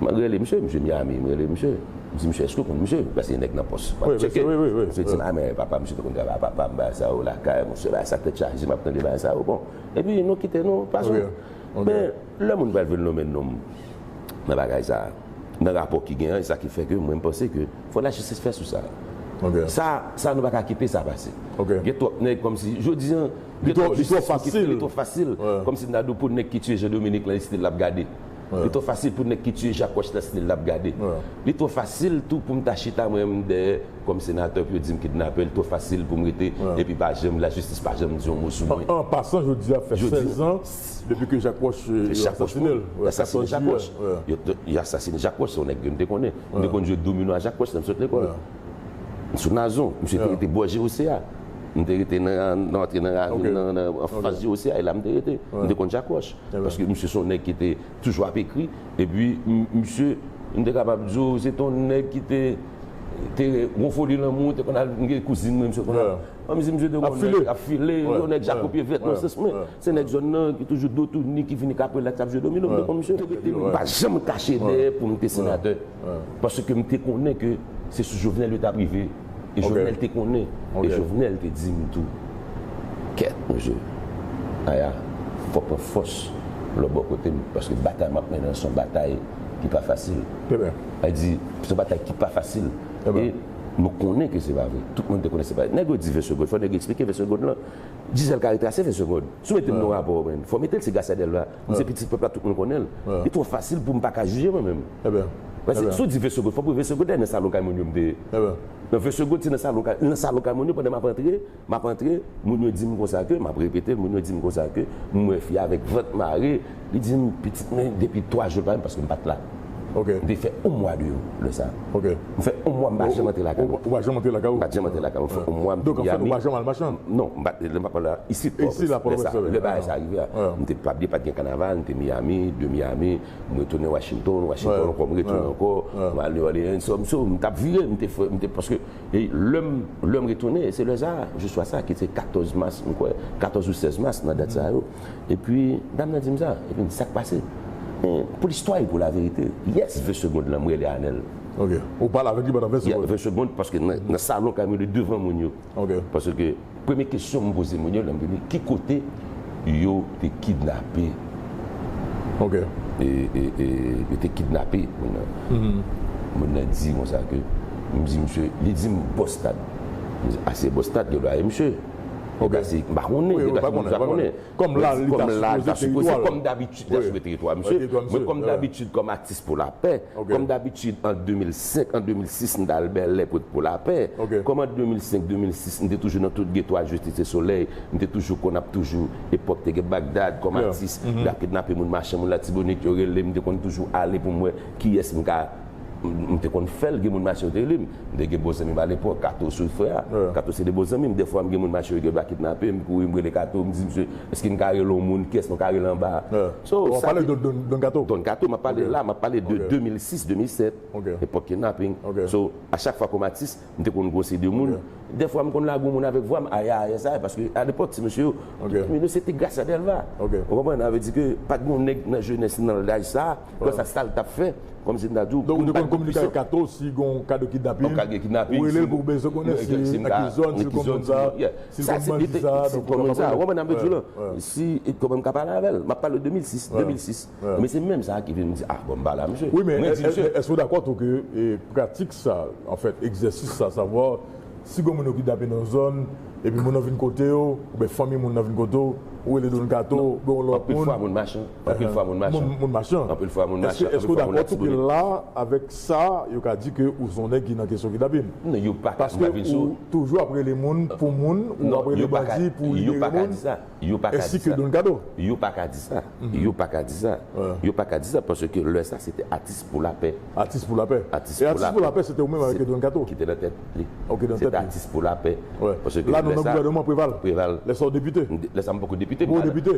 m rele misye, misye Miami, m rele misye. M di, "Misye, èske w konn misye?" Paske nèg nan pòs. M ap tcheke. Misye di m, "Ah, men papa misye te konn travay ak papa m, bagay sa yo lakay, monchè, bagay sa tèt chaje, m ap tande bagay sa yo." Bon. Epi nou kite, nou pase. Men lè moun pral vin lonmen non m nan bagay sa, nan rapò ki gen an, e sa ki fè ke mwen, m panse ke fò lajistis fè sou sa. Sa, sa nou pa ka kite sa pase. Gen twòp nèg kòmsi, jodi a, gen twòp jistis ki fèt, li twò fasil. Kòmsi m ta di w pou nèg ki tiye Jean Dominique lan, li still ap gade. Li twò fasil pou nèg ki tiye Jacques Roche la still l ap gade. Li twò fasil tou pou m ta chita mwen menm dèyè kòm senatè pou yo di m kidnapè. Li twò fasil pou m rete epi pa janm, lajistis pa janm di yon mo sou mwen. An, an pasan, jodi a fè sèz an depi ke Jacques Roche, euh, yo asasine l. Yo asasine Jacques Roche. Yo, yo asasine Jacques Roche, se yon nèg ke m te konnen. M te konn jwe domino a Jacques Roche lè m sot lekòl. Sou Nazon, misye te rete bò G O C A. M te rete nan, nan, antre nan ravin nan, nan, anfas G O C A, e la m te rete. M te konn Jacques Roche. Paske misye se yon nèg ki te toujou ap ekri. Epi, m, misye, m te kapab di w, se te yon nèg ki te, te gon foli lanmou, te konn al, m gen kouzin mwen, misye konn al. An, misye, misye te yon nèg ap file, yon nèg jako pye vèt nan sans mwen. Se nèg zòn nan ki toujou do touni, ki vini Kaprela, k ap jwe domino, m te konn misye. M pa janm kache dèyè pou m te senatè. Paske m te konnen ke se sou Jovenel yo t ap rive. E Jovenel te konnen. E Jovenel te di m tou, "Kèt, mesye, Aya, fò w pran fòs lòt bò kote m, paske batay m ap mennen an se yon batay ki pa fasil." Sa vle di, se yon batay ki pa fasil. E nou konnen ke se pa vre. Tout moun te konnen se pa vre. Nèg yo di Vincent Gold, fò nèg yo eksplike Vincent Gold lan. Gisèle ka retrase Vincent Gold. Si w mete m nan rapò, men, fò w mete l, se Gracia Delva. M se pitit pèp la, tout moun konnen l. Li twò fasil pou m pa ka jije mwen menm. Paske si w di Vincent Gold, fò w pran Vincent Gold nan salon kay moun yo m te ye. Nan Vincent Gold, se nan salon kay, nan salon kay moun yo pandan m ap antre, m ap antre, moun yo di m konsa ke, m ap repete l, moun yo di m konsa ke, m wè fi a avèk vant mare, li di m, "Pitit mwen, depi twa jou l pa vin paske m pa t la." Ok. M te fè yon mwa deyò lè sa. Ok. M fè yon mwa, m pa janm antre lakay mwen. Ou pa janm antre lakay ou? M pa janm antre lakay mwen. M fè yon mwa, m te Miami. Donk, an fèt, ou pa janm al Mache? Non, m pa, lè m pa pale la, isit, lè sa, lè bagay sa rive a. M te pa byen, pa t gen kanaval, m te Miami, de Miami, m retounen Washington, Washington ankò, m retounen ankò, m al New Orleans, so, so, m t ap vire, m te fè, m te, paske, e lè m, lè m retounen, se lè sa, jou swa sa, ki se katòz mas, m kwè, katòz ou sèz mas, nan dat sa yo. Epi, dam nan di m sa, epi m di, "Sa k pase?" Men, pou listwa e pou laverite, yes, ven segonn lan, m rele Anèl. Ok. Ou pale avèk li pandan ven segonn? Yeah, ven segonn, paske nan, nan salon kay mwen, li devan moun yo. Ok. Paske premye kesyon m poze moun yo, lè m vini, ki kote yo te kidnape? Ok. E, e, e, yo te kidnape moun nan. Moun nan di konsa ke, m di, "Misye," li di m, "Bòstad." M di, "A, se Bòstad, gen dwa e misye." Ok. Paske m pa konnen, gen dwa se moun sa konnen. Kòm la, li ta sipoze teritwa l. Kòm dabitid, li ta sipoze teritwa misye. Mwen, kòm dabitid, kòm atis pou lapè, kòm dabitid, an de mil senk, an de mil sis, m t al Bèlè pou, pou lapè. Kòm an de mil senk, de mil sis, m te toujou nan tout geto a, Jistis e Solèy, m te toujou konn ap toujou, epòk te gen Bagdad, kòm atis, y ap kidnape moun Mache, moun Latibonit, yo rele m, m te konn toujou ale pou m wè kiyès m ka M, m te konn fè l, gen moun Mache yo te rele m. M te gen bon zanmi m alepòk, Kato Soufrè a. Kato se de bon zanmi m. Dèfwa m gen moun Mache yo gen dwa kidnape m, m kouri, m rele Kato, m di, "Mesye, èske m ka rele yon moun? Kiyès mwen ka rele anba a?" So, w ap pale de Don, Don Kato? Don Kato, m ap pale la, m ap pale de de mil sis, de mil sèt, epòk kidnaping. So, a chak fwa kòm atis, m te konn gwo seri de moun. Dèfwa m konn lage yon moun avèk vwa m, ayayay sa, paske alepòk, ti mesye yo, tout moun yo se te Gracia Delva. Ou konprann? Sa vle di ke pa t gen yon nèg nan jenès nan laj sa, Kòm sa, sa l t ap fè, kòmsi m ta di w, donk, ou te konn kominike avèk Kato si gen yon ka de kidnaping, ou rele l pou w bezwen konnen si nan ki zòn, si l konn moun sa, si l konn bandi sa, donk ou konn sa. Ou konprann sa m ap di w lan? Si, kòman m ka pale avè l? M ap pale de mil sis, de mil sis. Men se menm sa ki vin m di, ah, bon, m pale a misye. Wi, men èske w dakò tou ke, e, pratik sa, anfèt, egzèsis sa, savwa, si gen moun yo kidnape nan yon zòn, epi moun nan vin kote w, oubyen fanmi moun nan vin kote w, ou rele Don Kato, oubyen yon lòt moun. Anpil fwa moun Mache. Anpil fwa moun Mache. Moun, moun Mache. Anpil fwa moun Mache. Èske, èske w dakò tou ke la, avèk sa, yo ka di ke ou se yon nèg ki nan kesyon kidnaping? Non, yo pa ka, m pa vin sou. Paske ou toujou ap rele moun pou moun, ou ap rele bandi pou libere moun. Yo pa ka di sa. Yo pa ka di sa. Ensi ke Don Kato. Yo pa ka di sa. Yo pa ka di sa. Yo pa ka di sa, paske lè sa, se te Atis pou Lapè. Atis pou Lapè. Atis pou Lapè. E Atis pou Lapè, se te ou menm avèk Don Kato? Ki te nan tèt li. Ok, nan tèt li. Se te Atis pou Lapè. Paske lè sa, la, nou nan gouvènèman Preval. Preval. Lè sa, w depite. Lè sa, m poko depite. M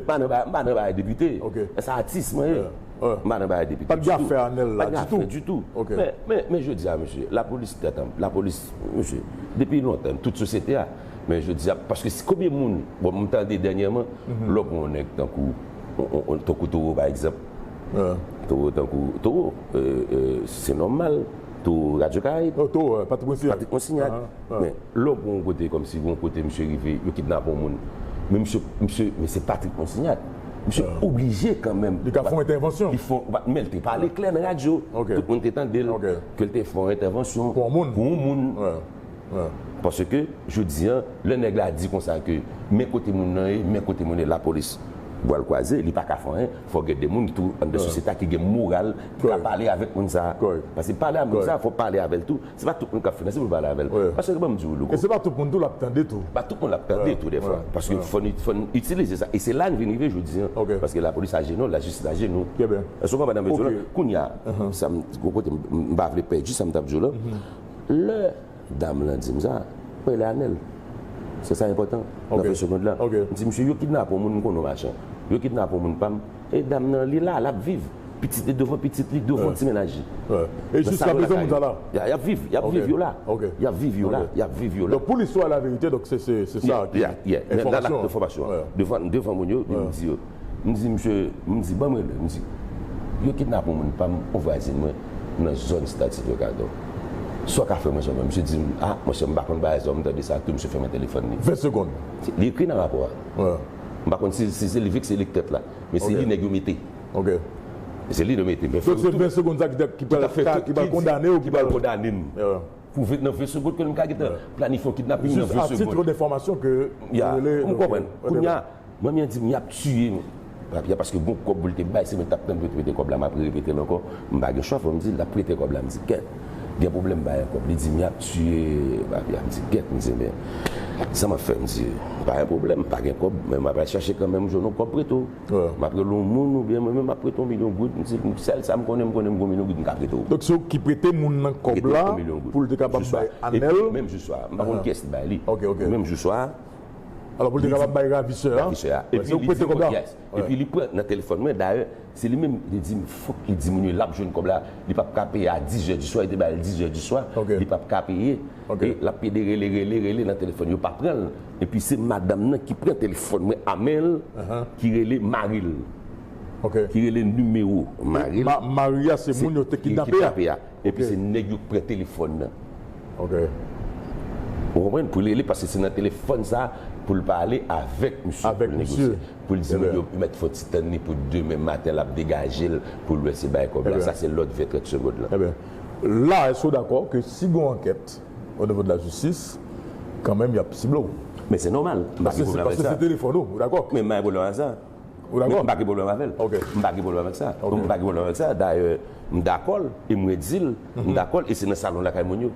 pa nan, m pa nan bagay depite. Ok. Lè sa, atis mwen ye. M pa nan bagay depite ditou. Pa t gen afè Anèl la ditou. Pa t gen afè ditou. Ok. Men, men, men jodi a, mesye, lapolis tèt anba, lapolis, mesye, depi lontan, tout sosyete a, men jodi a, paske si konbyen moun, bon, m tande dènyèman, lè w pran yon nèg tankou, on, on, on, tankou Toro, pa egzanp. Toro, tankou Toro, euh, euh, se nòmal. Toro, Radyo Karayib. Oh, Toro, euh, Patrick Monsignac. Patrick Monsignac. Men, lè w pran yon kote, kòmsi yon kote misye rive, yo kidnape yon moun. Men misye, misye, men se Patrick Monsignac. Misye oblije kanmenm. Li ka fè yon entèvansyon. Li fè, men l te pale klè nan radyo. Ok. Tout moun te tande l, ke l te fè yon entèvansyon pou yon moun. Pou yon moun. Paske, jodi a, lè nèg la di konsa ke men kote moun nan ye, men kote moun ye, lapolis bra l kwaze, li pa ka fè anyen, fò gen de moun tou anndan sosyete a ki gen moral, ki ka pale avèk moun sa a. Paske pale a moun sa a, fò pale avè l tou. Se pa tout moun k ap finanse pou pale avè l. Paske, ban m di w, Louko. E se pa tout moun tou l ap tande tou. Pa tout moun l ap tande tou, dèfwa. Paske fò n, fò n itilize sa. E se la n vin rive jodi a. Paske lapolis ajenou, lajistis ajenou. Èske w konprann sa m vle di w la? Kounye a, sa m, gwo kote m, m pa vle pèdi sa m t ap di w la. Lè dam lan di m sa, mwen rele Anèl. Se sa enpòtan nan ven segond la. M di, "Misye, yo kidnape yon moun, m konnen w machan. Yo kidnape yon moun pa m." E dam nan, li la, l ap viv. Pitit li devan pitit li, devan ti mennaj li. E jiska prezan, moun sa la? Y a, y ap viv, y ap viv yo la. Y ap viv yo la, y ap viv yo la. Donk, pou listwa e laverite, donk, se, se, se sa ki enfòmasyon an. Enfòmasyon an. Devan, devan moun yo, m di yo, M di, "Misye," m di, "Ban m rele," m di, "Yo kidnape yon moun pa m, yon vwazen mwen, nan zòn Stad Silvyo Kadò. Sa w ka fè mwen, Jean?" Misye di m, "Ah, monchè, m pa konn bagay sa, m tande sa tou," misye fèmen telefòn li. Ven segonn. Li ekri nan rapò a. M pa konn si, si se li, vi ke se li k tèt la. Men se li nèg yo mete. Se li yo mete. Donk, se ven segonn sa ki, ki pral, ki pral kondane w, ki pral kondane m. Pou ven, nan ven segonn ke m ka gentan planifye yon kidnaping nan ven segonn. Jis a titre d'information ke ou rele, ou konprann. Kounye a, manmi an di m, "Y ap tiye m." Papi a, paske gon kòb pou l te bay, se mwen t ap tann pou l te prete kòb la, m ap repete l ankò. M pa gen chwa, fò m di l, l ap prete kòb la, m di, "Kèt, gen pwoblèm, bay kòb." Li di m, "Y ap tiye papi a." M di, "Kèt," m di, "Men, Sa m ap fè, m di, pa gen pwoblèm, pa gen kòb, men m ap al chache kanmenm, m jwenn yon kòb prete w. M ap rele yon moun oubyen mwen menm m ap prete yon milyon goud, m di, sèl sa m konnen, m konnen m gen yon milyon goud m ka prete w. Donk se ou ki prete moun nan kòb la pou l te kapab bay Anèl? Menm jou swa, m pa konn kiyès ki bay li. Menm jou swa, Alò pou l te kapab bay ravisè a? Ravisè a. Epi li di, yes. Epi li pran nan telefòn mwen, dayè, se li menm, li di m, fòk li di moun yo l ap jwenn kòb la, li p ap ka peye a dizè di swa, li te ba l dizè di swa, li p ap ka peye. E l ap pede rele, rele, rele nan telefòn, yo pa pran l. Epi se madanm nan ki pran telefòn mwen a men l, ki rele mari l. Ki rele nimewo mari l. Mari a se moun yo te kidnape a. Epi se nèg yo k pran telefòn nan. Ou konprann? Pou l rele, paske se nan telefòn sa pou l pale avèk misye, pou l negosye. Pou l di moun yo mèt fè yon ti tann li pou demen maten l ap degaje l pou l wè si l bay kòb la. Sa se lòd vè trant segond lan. La, èske w dakò ke si gen yon ankèt o nivo de la jistis, kanmenm y ap sible w? Men se nòmal. M pa gen pwoblèm avèk sa. Paske se telefòn ou, ou dakò? Men m pa gen pwoblèm avè sa. Ou dakò? Men m pa gen pwoblèm avè l. M pa gen pwoblèm avèk sa. M pa gen pwoblèm avèk sa. Dayè, m dakò l e m redi l. M dakò l e se nan salon lakay moun yo.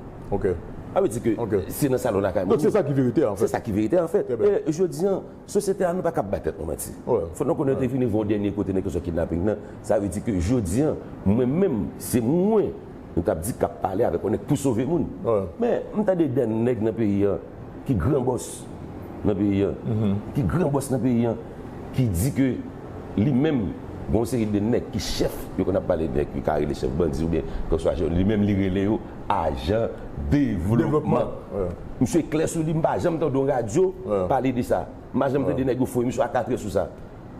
Sa vle di ke se nan salon lakay moun yo. Donk se sa ki verite anfèt. Se sa ki verite anfèt. E jodi an, sosyete a nou pa kab bay tèt nou manti. Fòk nou konnen yo te vin voye yon dènye kote nan kesyon kidnaping nan. Sa vle di ke jodi an, mwen menm, se mwen nou t ap di k ap pale avèk yon nèg pou sove moun. Men m tande de nèg nan peyi an ki gran bòs nan peyi an, ki gran bòs nan peyi an, ki di ke li menm gen yon seri de nèg ki chèf, yo konn ap pale nèg ki ka rele chèf bandi oubyen kèlkeswa jan, li menm li rele yo ajan devlopman. Misye klè sou li, m pa janm tande yon radyo pale de sa. M pa janm tande nèg yo foye misye a katrè sou sa.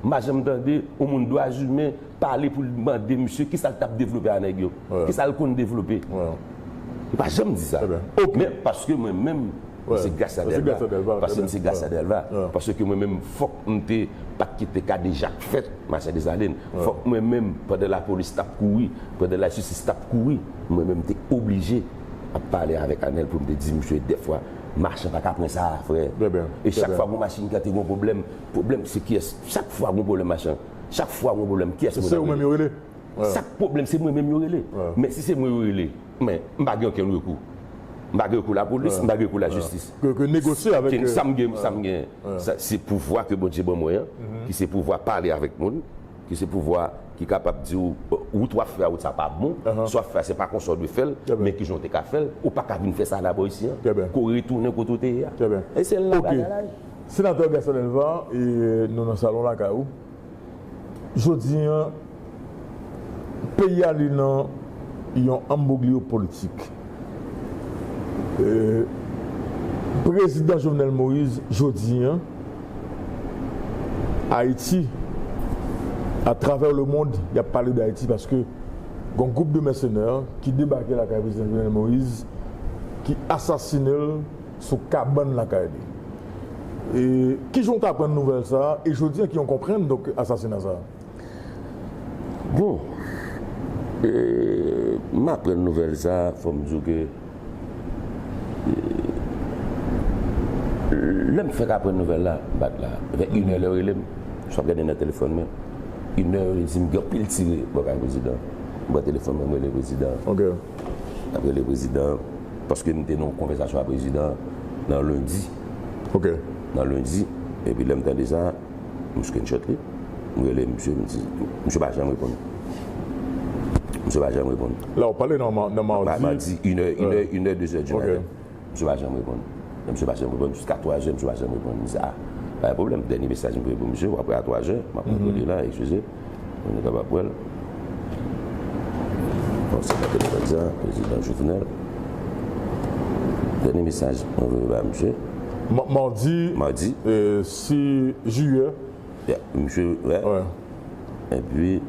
M pa janm tande yon moun dwa imen pale pou l mande misye kisa l t ap devlope a nèg yo. Kisa l konn devlope. Li pa janm di sa. Men paske mwen menm, se gras a Dèlva. Paske m se gras a Dèlva. Paske mwen menm, fòk m te pa t kite kadejak fèt, machann Desalin. Fòk mwen menm, pandan lapolis t ap kouri, pandan lajistis t ap kouri, mwen menm m te oblije ap pale avèk Anèl pou m te di misye dèfwa, machann pa ka pran sa, frè. E chak fwa gon machin ki te gon pwoblèm, pwoblèm se kiyès? Chak fwa gon pwoblèm machan, chak fwa gon pwoblèm, kiyès moun ap rele? Chak pwoblèm se mwen menm yo rele. Men si se mwen yo rele, men m pa gen okenn rekou. M pa gen rekou lapolis, m pa gen rekou lajistis. Ke negosye avèk. Sa m gen, sa m gen, se pouvwa ke Bondye ban mwen an, ki se pouvwa pale avèk moun, ki se pouvwa ki kapab di w, wout w ap fè a, wout sa pa bon, sa w ap fè a, se pa konsa w dwe fè l, men kijan w te ka fè l, ou pa ka vin fè sa la bò isi an. Ke w retounen kote w te ye a. E se la bagay la ye. Senatè Gaston Delva, nou nan salon lakay ou. Jodi an, peyi a li nan yon anbwoglyo politik. Prezidan Jovenel Moïse, jodi an, Ayiti, atravè lemonn, y ap pale de Ayiti paske gon gwoup de mèsenè ki debake lakay Prezidan Jovenel Moïse, ki asasinen l sou kabann lakay li. E kijan w ta pran nouvèl sa a? E jodi an ki yon konprann donk asasina sa a? Bon, e, m aprann nouvèl sa a, fò m di w ke, e, lè m fèk aprann nouvèl la, m pa t la. Vè inè lè yo rele m, sa w ap gade nan telefòn mwen, inè yo di m gen anpil tire bò kay prezidan. M pran telefòn mwen, m rele prezidan. M ap rele prezidan, paske m te nan yon konvèsasyon ak prezidan nan lendi. Nan lendi. Epi lè m tande sa, m screenshot li, m rele misye, m di, misye pa janm reponn. Misye pa janm reponn. La w pale nan madi. Madi, inè, inè, inè, dezè di maten. Misye pa janm reponn. Lè misye pa janm reponn jiska twazè, misye pa janm reponn. M di, a, pa gen pwoblèm. Dènye mesaj m voye pou misye, apre a twazè, m ap kontrole la, eskize. Mwen kapab wè l. Bon, se pa telefòn sa, prezidan Jovenel. Dènye mesaj mwen voye ba misye. Madi, sis jiyè. Misye, wè. Epi.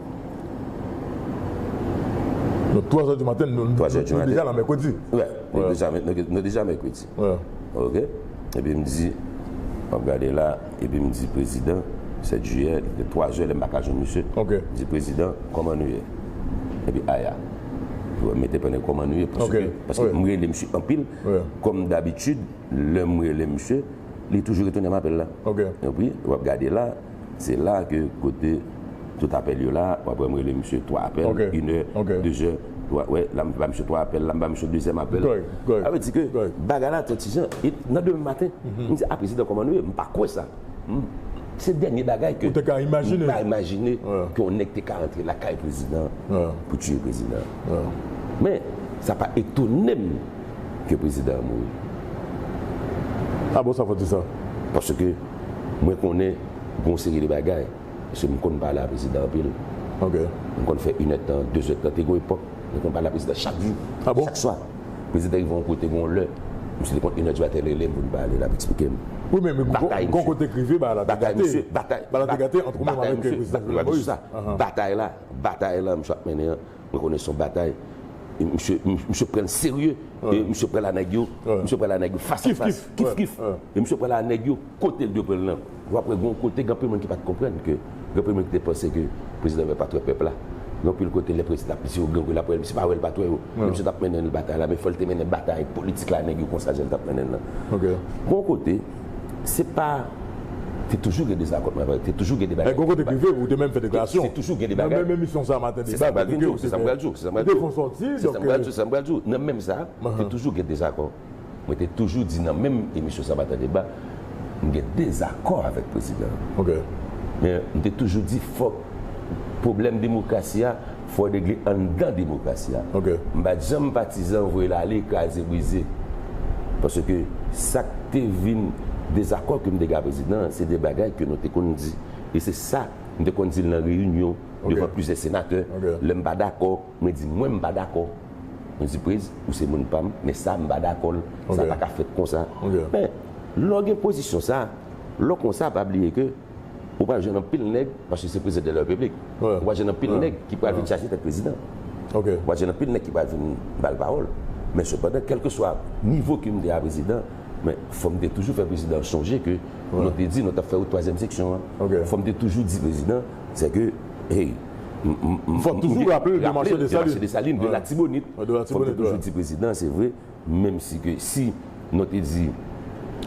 Donk, twazè di maten, nou deja nan mèkredi. Wè, nou deja mèkredi. Ok? Epi m di, m ap gade la, epi m di prezidan, sèt jiyè, li te twazè lè m pa ka jwenn misye. M di, prezidan, kòman nou ye? Epi, aya. Mete pandan kòman nou ye, paske, paske m rele misye anpil, kòm dabitid, lè m rele misye, li toujou retounen m apèl la. Epi, w ap gade la, se la ke kote tout apèl yo la, w ap wè m rele misye twa apèl, inè, dezè, Wè, wè, la m ba misye twa apèl, la m ba misye dezyèm apèl. Sa vle di ke bagay la te ti jan, e nan demen maten, m di, a, prezidan, kòman nou ye? M pa kwè sa. M- Se dènye bagay ke m pa imajine ke yon nèg te ka rantre lakay prezidan pou tiye prezidan. Men, sa pa etone m ke prezidan an mouri. A bon, sa fò di sa? Paske mwen konnen gon seri de bagay. Paske m konn pale a prezidan anpil. M konn fè inèdtan, dezèdtan. Te gon epòk, mwen konn pale a prezidan chak jou, chak swa. Prezidan rive yon kote, gon lè, misye te konn inèdtan, te rele m pou n pale, l ap eksplike m. Wi, men gon kote k rive, bagay la te gate. Bagay la te gate ant ou menm avèk prezidan Jovenel Moïse. Batay la, batay la, misye ap mennen an, mwen konnen se yon batay. Misye, misye pran l serye. E misye pral a nèg yo. Misye pral a nèg yo fas a fas. Kif, kif. E misye pral a nèg yo kote l dwe pran l nan. W ap wè gen yon kote, gen anpil moun ki pa t konprann ke, gen anpil moun ki te panse ke prezidan pa t wè pèp la. Gen anpil kote, lè prezidan ap di yo gen l ap wè l, misye pa wè l pa t wè yo. Men misye t ap mennen l batay la, men fò l te mennen batay politik la, nèg yo konsa, jan l t ap mennen l lan. Gen yon kote, se pa, te toujou gen dezakò, te toujou gen deba. Gen yon kote prive, ou te menm fè deklarasyon. Te toujou gen deba. Nan menm emisyon sa maten deba, te di ke ou te fè yon sòti, donk. Se sa m pral di w, se sa m pral di w. Nan menm sa, te toujou gen dezakò. Mwen te toujou di nan menm emisyon sa maten deba, m gen dezakò avèk prezidan an. Men m te toujou di fòk pwoblèm demokrasi a, fò regle anndan demokrasi a. M pa t janm patizan voye l ale, kraze, brize. Paske sa k te vin dezakò ke m te gen ak prezidan an, se de bagay ke nou te konn di. E se sa, m te konn di l nan reyinyon, devan plizyè senatè, lè m pa dakò, mwen di, mwen, m pa dakò. Mwen di, Prez, ou se moun pa m, men sa, m pa dakò l. Sa pa ka fèt konsa. Men, lè w gen pozisyon sa, lè w konsa, pa bliye ke ou pral jwenn anpil nèg, paske se prezidan de la repiblik. Ou pral jwenn anpil nèg ki pral vin chache tèt prezidan. Ou pral jwenn anpil nèg ki pral vin ba l pawòl. Men sepandan, kèlkeswa nivo ke m te a prezidan, men fò m te toujou fè prezidan an sonje ke nou te di nou t ap fè wout twazyèm seksyon an. Fò m te toujou di prezidan, se ke, hey, m- m- m- Fò toujou raple l de Mache Desalin. De Mache Desalin, de Latibonit. Fò m te toujou di prezidan, se vre, menm si ke si nou te di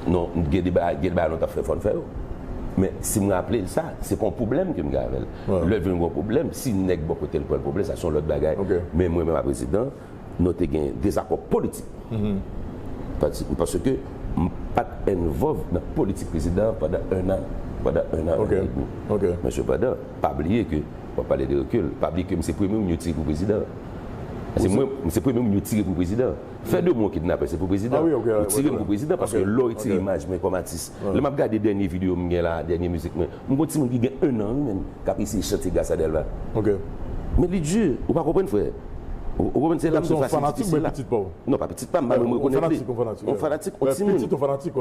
non, gen de bagay, gen de bagay nou t ap fè, fò n fè yo. Men si m raple l sa, se pa yon pwoblèm ke m gen avè l. Lè vin yon pwoblèm, si nèg bò kote l pran l pwoblèm, sa se yon lòt bagay. Men mwen menm a prezidan, nou te gen dezakò politik. Pati- Paske m pa t envolve nan politik prezidan an pandan enn an, pandan enn an, enn an edmi. Men sepandan, pa bliye ke, w ap pale de rekil, pa bliye ke m se premye moun yo tire pou prezidan. Se mwen, m se premye moun yo tire pou prezidan. Fè de mwen kidnapè, se pou prezidan. Yo tire m pou prezidan, paske lè w retire imaj mwen kòm atis, lè m ap gade dènye videyo m gen la, dènye mizik mwen, m gon timoun ki gen enn an, wi, menm, k ap eseye chante Gracia Delva. Men li di, ou pa konprann, frè. Ou, ou konprann, se la m te fasil difisil la. Non, pa pitit pa m, m pa menm rekonèt li. Yon fanatik, yon timoun.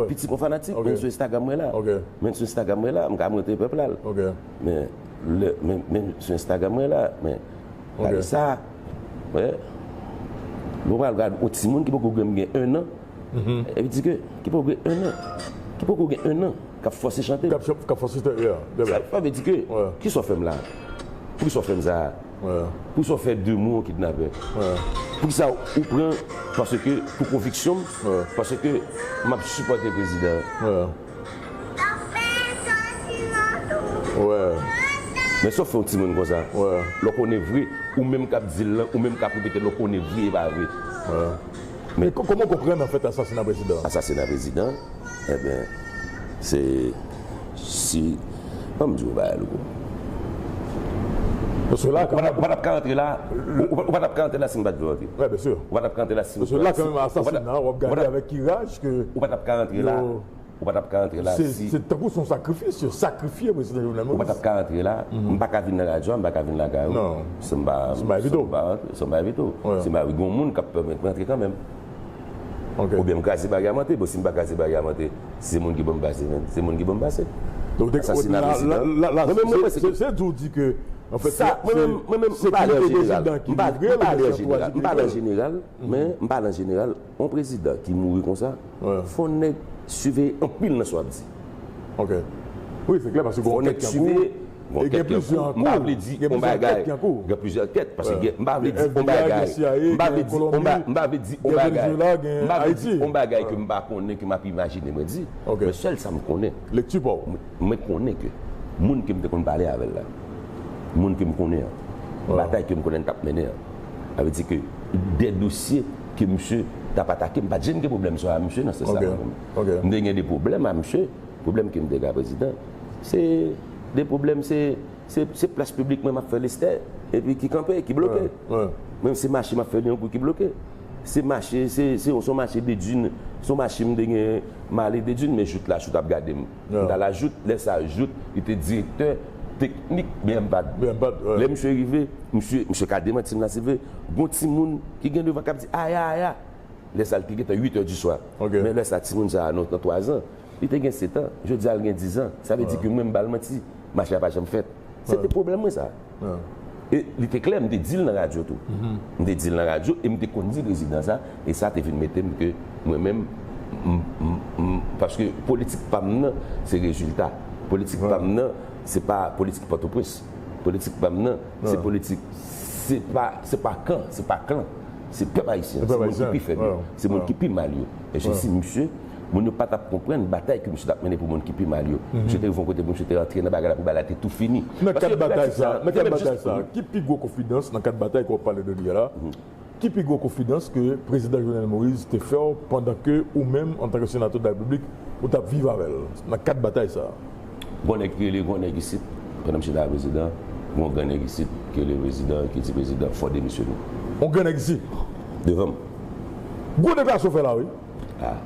Pitit yon fanatik, men sou Instagram mwen la. Men sou Instagram mwen la, m ka montre pèp la l. Men, lè, men, men sou Instagram mwen la, men, gade sa. Wi. Nou pral gade yon timoun ki poko gen enn an, epi di ke, ki poko gen enn an, ki poko gen enn an, k ap fòse chante. K ap fòse chante, yeah. Sa vle di ke, kisa w fè m la? Poukisa w fè m sa? Poukisa w fè de mwen yon kidnapè? Poukisa ou pran, paske pou konviksyon m, paske m ap sipòte prezidan an? Men sa w fè yon timoun konsa? Lè w konnen vre, ou menm k ap di l lan, ou menm k ap repete l, lè w konnen vre e pa vre. Men kòman w konprann anfèt asasina prezidan an? Asasina prezidan an, enben, se, si, ban m di w yon bagay, Louko. Paske la, ou pa t ap ka rantre la, ou pa t ap ka rantre la si m pa t vle w antre. Ou pa t ap ka rantre la si m pa t vle w antre. Paske la, kanmenm, asasina an, w ap gade avèk ki raj ke. Ou pa t ap ka rantre la. Ou pa t ap ka rantre la si. Se tankou se yon sakrifis, yo sakrifye prezidan Jovenel Moïse. Ou pa t ap ka rantre la, m pa ka vin nan radyo a, m pa ka vin lakay ou. Si m pa, si m pa envite w. Si m pa envite w. Si m pa gen yon moun k ap pèmèt mwen antre kanmenm. Oubyen m kraze baryè a m antre, bon, si m pa kraze baryè a m antre, se moun ki ban m pase, men, se moun ki ban m pase. Asasina prezidan. Mwen menm, mwen, mwen, se di w di ke, anfèt, sa, mwen menm, mwen menm, m pale an jeneral. M pale an jeneral. M pale an jeneral, men m pale an jeneral. Yon prezidan ki mouri konsa, fò nèg siveye anpil nan sa w ap di. Wi, se klè, paske gon kèk ki an kou. Gon kèk ki an kou. M pa vle di yon bagay. Gen plizyè kèt, paske gen, m pa vle di yon bagay. M pa vle di yon bagay. M pa vle di yon bagay. M pa vle di yon bagay ke m pa konnen, ke m ap imajine mwen di. Men sèl sa m konnen. Lekti pa w. Mwen, mwen konnen ke moun ke m te konn pale avè l la, moun ke m konnen an, batay ke m konnen n t ap mennen an, Sa vle di ke de dosye ke misye t ap atake, m pa t janm gen pwoblèm sa a misye nan sans sa mwen menm. M te gen de pwoblèm a misye, pwoblèm ke m te gen a prezidan, se de pwoblèm, se, se, se plas piblik mwen m ap fè Lestè, epi ki kanpe, ki bloke. Mwen se mache m ap fè Lyankou ki bloke. Se mache, se, se, se yon mache de Dune, se yon mache m te gen m ale de Dune, men jout la, jout ap gade m. M t al a jout, lè sa a jout, li te direktè teknik B M pat. Lè misye rive, misye, misye ka demanti m la si l vle, gon timoun ki gen devan k ap di, aya, aya. Lè sa a, li te gentan uit è di swa. Men lè sa a, timoun sa a, nan, nan twa zan, li te gen sèt an. Jodi a, l gen diz an. Sa vle di ke mwen, m ba l manti. Mache a pa janm fèt. Se te pwoblèm mwen sa. E li te klè, m te di l nan radyo tou. M te di l nan radyo e m te konn di prezidan sa, e sa te vin mete m ke mwen menm, m, m, m, paske politik pa m nan, se rezilta. Politik pa m nan, se pa politik Pòtoprens. Politik pa m nan, se politik, se pa, se pa kan, se pa klan. Se pèp ayisyen, se moun ki pi fèb yo, se moun ki pi mal yo. E je di misye, moun yo pa t ap konprann batay ke misye t ap mennen pou moun ki pi mal yo. Misye te rive yon kote pou misye te rantre nan bagay la, pou bagay la te tou fini. Nan kad batay sa, nan kad batay sa, ki pi gwo konfidans nan kad batay ke w ap pale de li a la? Ki pi gwo konfidans ke prezidan Jovenel Moïse te fè w pandan ke ou menm, antanke senatè de la Repiblik, ou t ap viv avè l nan kad batay sa a? Gon nèg ki rele gon nèg isit, pandan misye ta prezidan, gon gran nèg isit ki rele prezidan, ki di prezidan fò demisyone. On gran nèg isit? Devan m. Gwo deklarasyon w fè la, wi. Ah.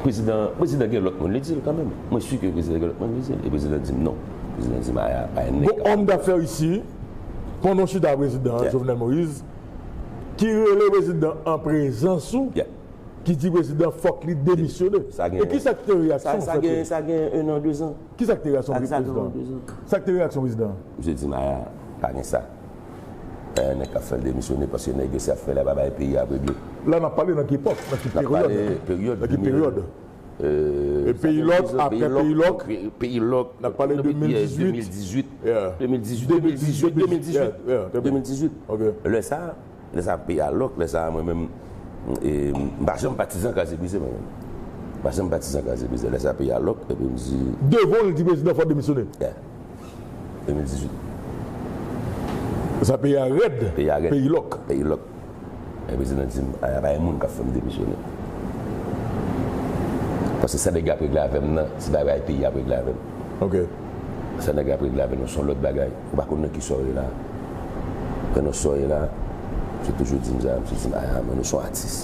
Prezidan, prezidan gen lòt moun li di l kanmenm. Mwen si ke prezidan gen lòt moun li di l. E prezidan di m non. Prezidan di m aya, pa yon nèg. Gon òm dafè isi, pandan w chita prezidan Jovenel Moïse, ki rele prezidan an prezans ou, ki di prezidan fòk li demisyone. E kisa ki te reyaksyon w? Sa gen, sa gen en an, de zan. Kisa ki te reyaksyon prezidan? Sa gen en an, de zan. Sa ki te reyaksyon prezidan? Misye di m aya, pa gen sa. Eh, nèg k ap fè l demisyone paske nèg yo se ap fè la pa bay peyi a ap regle. La n ap pale nan ki epòk, nan ki peryòd? Nan ki peryòd? E peyi lòk, apre peyi lòk, peyi lòk, n ap pale de mil dizuit. De mil dizuit, de mil dizuit, de mil dizuit. Lè sa, lè sa peyi a lòk, lè sa mwen menm, e, m pa janm patizan kraze brize mwen menm. M pa janm patizan kraze brize. Lè sa peyi a lòk, epi m di. Devan w l di prezidan fò demisyone. De mil dizuit. Sa peyi a rèd. Peyi a rèd. Peyi lòk. Peyi lòk. E prezidan di m, aya, pa gen moun k ap fè m demisyone. Paske sa nèg yo ap regle avè m nan, se bagay peyi a ap regle avè m. Ok. Sa nèg yo ap regle avè m nan, se yon lòt bagay. Ou pa konn nan kisa w ye la. Nan kisa w ye la. Misye toujou di m sa, misye di m, aya, men nou se yon atis.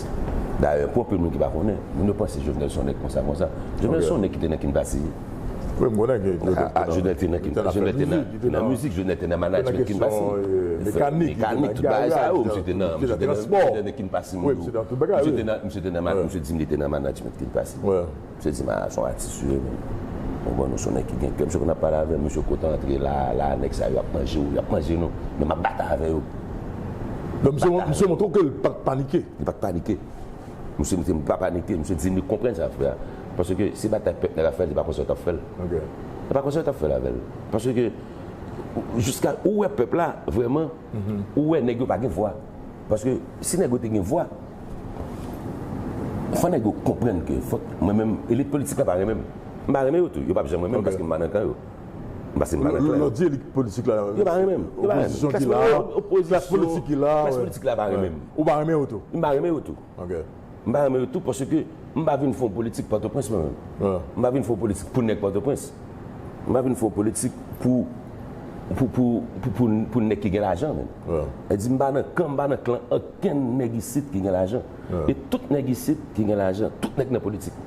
Dayè, pou anpil moun ki pa konnen, moun yo panse Jovenel se yon nèg konsa, konsa. Jovenel se yon nèg ki te nan Kin Pasi. Wi, m konnen ke Jovenel te nan, Jovenel te nan mizik, Jovenel te nan management Kin Pasi. Mekanik, tout bagay sa yo, misye te nan, misye te nan Kin Pasi, moun yo. Misye te nan, misye te nan, misye di m li te nan management Kin Pasi. Misye di m, a, se yon atis wi, men. Bon, bon, nou se yon nèg ki gen kè. Misye konn ap pale avè m, misye kontan antre la, la, nèg sa yo ap manje w, y ap manje nou. Men m ap batay avè yo. Donk, misye, misye montre w ke l pa t panike. Li pa t panike. Misye montre m pa panike, misye di m li konprann sa l ap fè a. Paske si batay pèp nèg ap fè l, li pa konsa yo t ap fè l. Ok. Li pa konsa yo t ap fè l avè l. Paske jiska ou wè pèp la, vrèman, ou wè nèg yo pa gen vwa. Paske si nèg yo te gen vwa, fò nèg yo konprann ke fòk mwen menm, elit politik la pa renmen m. M pa renmen yo tou, yo p ap janm renmen m paske m pa nan kan yo. Paske m pa nan kan yo. Lè w di elit politik la, yo pa renmen m. Yo pa renmen m. Opozisyon ki la, klas politik ki la, klas politik la pa renmen m. Ou pa renmen yo tou? M pa renmen yo tou. Ok. M pa renmen yo tou paske m pa vin fè yon politik Pòtoprens mwen menm. M pa vin fè yon politik pou nèg Pòtoprens. M pa vin fè yon politik pou, pou, pou, pou, pou, pou nèg ki gen lajan menm. E di m pa nan kan, m pa nan klan okenn nèg isit ki gen lajan. E tout nèg isit ki gen lajan, tout nèg nan politik.